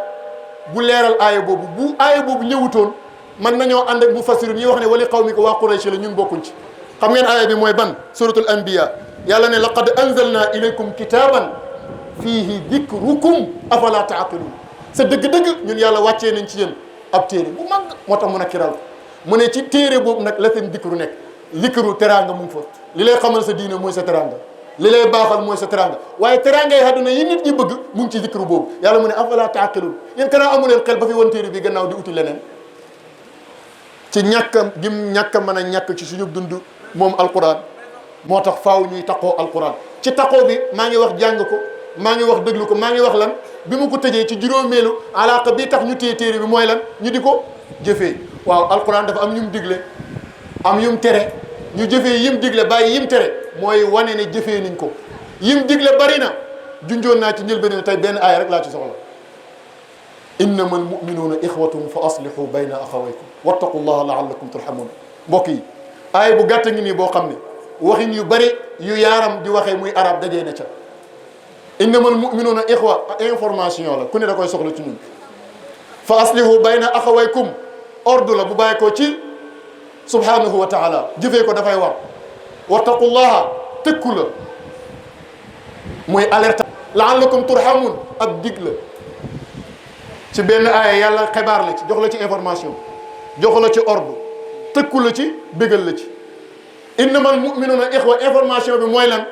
bu leeral aaya boobu bu aaya boobu ñëwutoon man nañoo ànd ak mu fassiru ñuy wax ne wali qawmika waa Quraysh la ñun bokkuñ ci xam ngeen aaya bi mooy ban suratul anbiya yàlla ne laqad anzalna ilaykum kitaban fiihi dikrukum afala taaqiluun sa dëgg-dëgg ñun yàlla wàccee nañ ci yéen ab téere bu mag moo tax mun a kiral ko mu ne ci téere boobu nag la seen dikru nekk dikru teraanga mu ngi fa li lay xamal sa diine mooy sa teraanga li lay baaxal mooy sa teraanga waaye teraanga yi àdduna yi nit ñi bëgg mu ngi ci dikru boobu yàlla mu ne afala taaqiluun yéen kanaa amu leen xel ba fi woon téere bi gannaaw di uti leneen ci ñàkk gim ñàkk a mën a ñàkk ci suñu dund moom alquran moo tax faaw ñuy taqoo alquran ci taqoo bi maa ngi wax jàng ko maa ngi wax déglu ko maa ngi wax lan bi mu ko tëjee ci juróomeelu alaaka bi tax ñu téye téere bi mooy lan ñu di ko jëfee waaw alquran dafa am yum digle am yum tere ñu jëfee yim digle bàyyi yim tere mooy wane ne jëfee niñ ko yim digle bari na junjoon naa ci njëlbéen tey benn aaya rek laa ci soxla innama almuminuuna ixwatun fa aslihu bayna axawaykum wattaqullaha laallakum turhamun mbokk yi aaya bu gàtt ngi nii boo xam ne waxin yu bari yu yaaram di waxee muy arab dajee na ca innamal muminuuna ixwa information la ku ne da koy soxla ci ñun fa aslihu bayna axawaykum ordre la bu bàyyi ko ci subhanahu wa taala jëfee ko dafay war wattaqullaha tëkku la muy alerte laallakum turhamun ab dig la ci benn aaya yàlla xibaar la ci jox la ci information jox la ci ordre tëkku la ci bégal la ci innamal muminuuna ixwa information bi mooy lan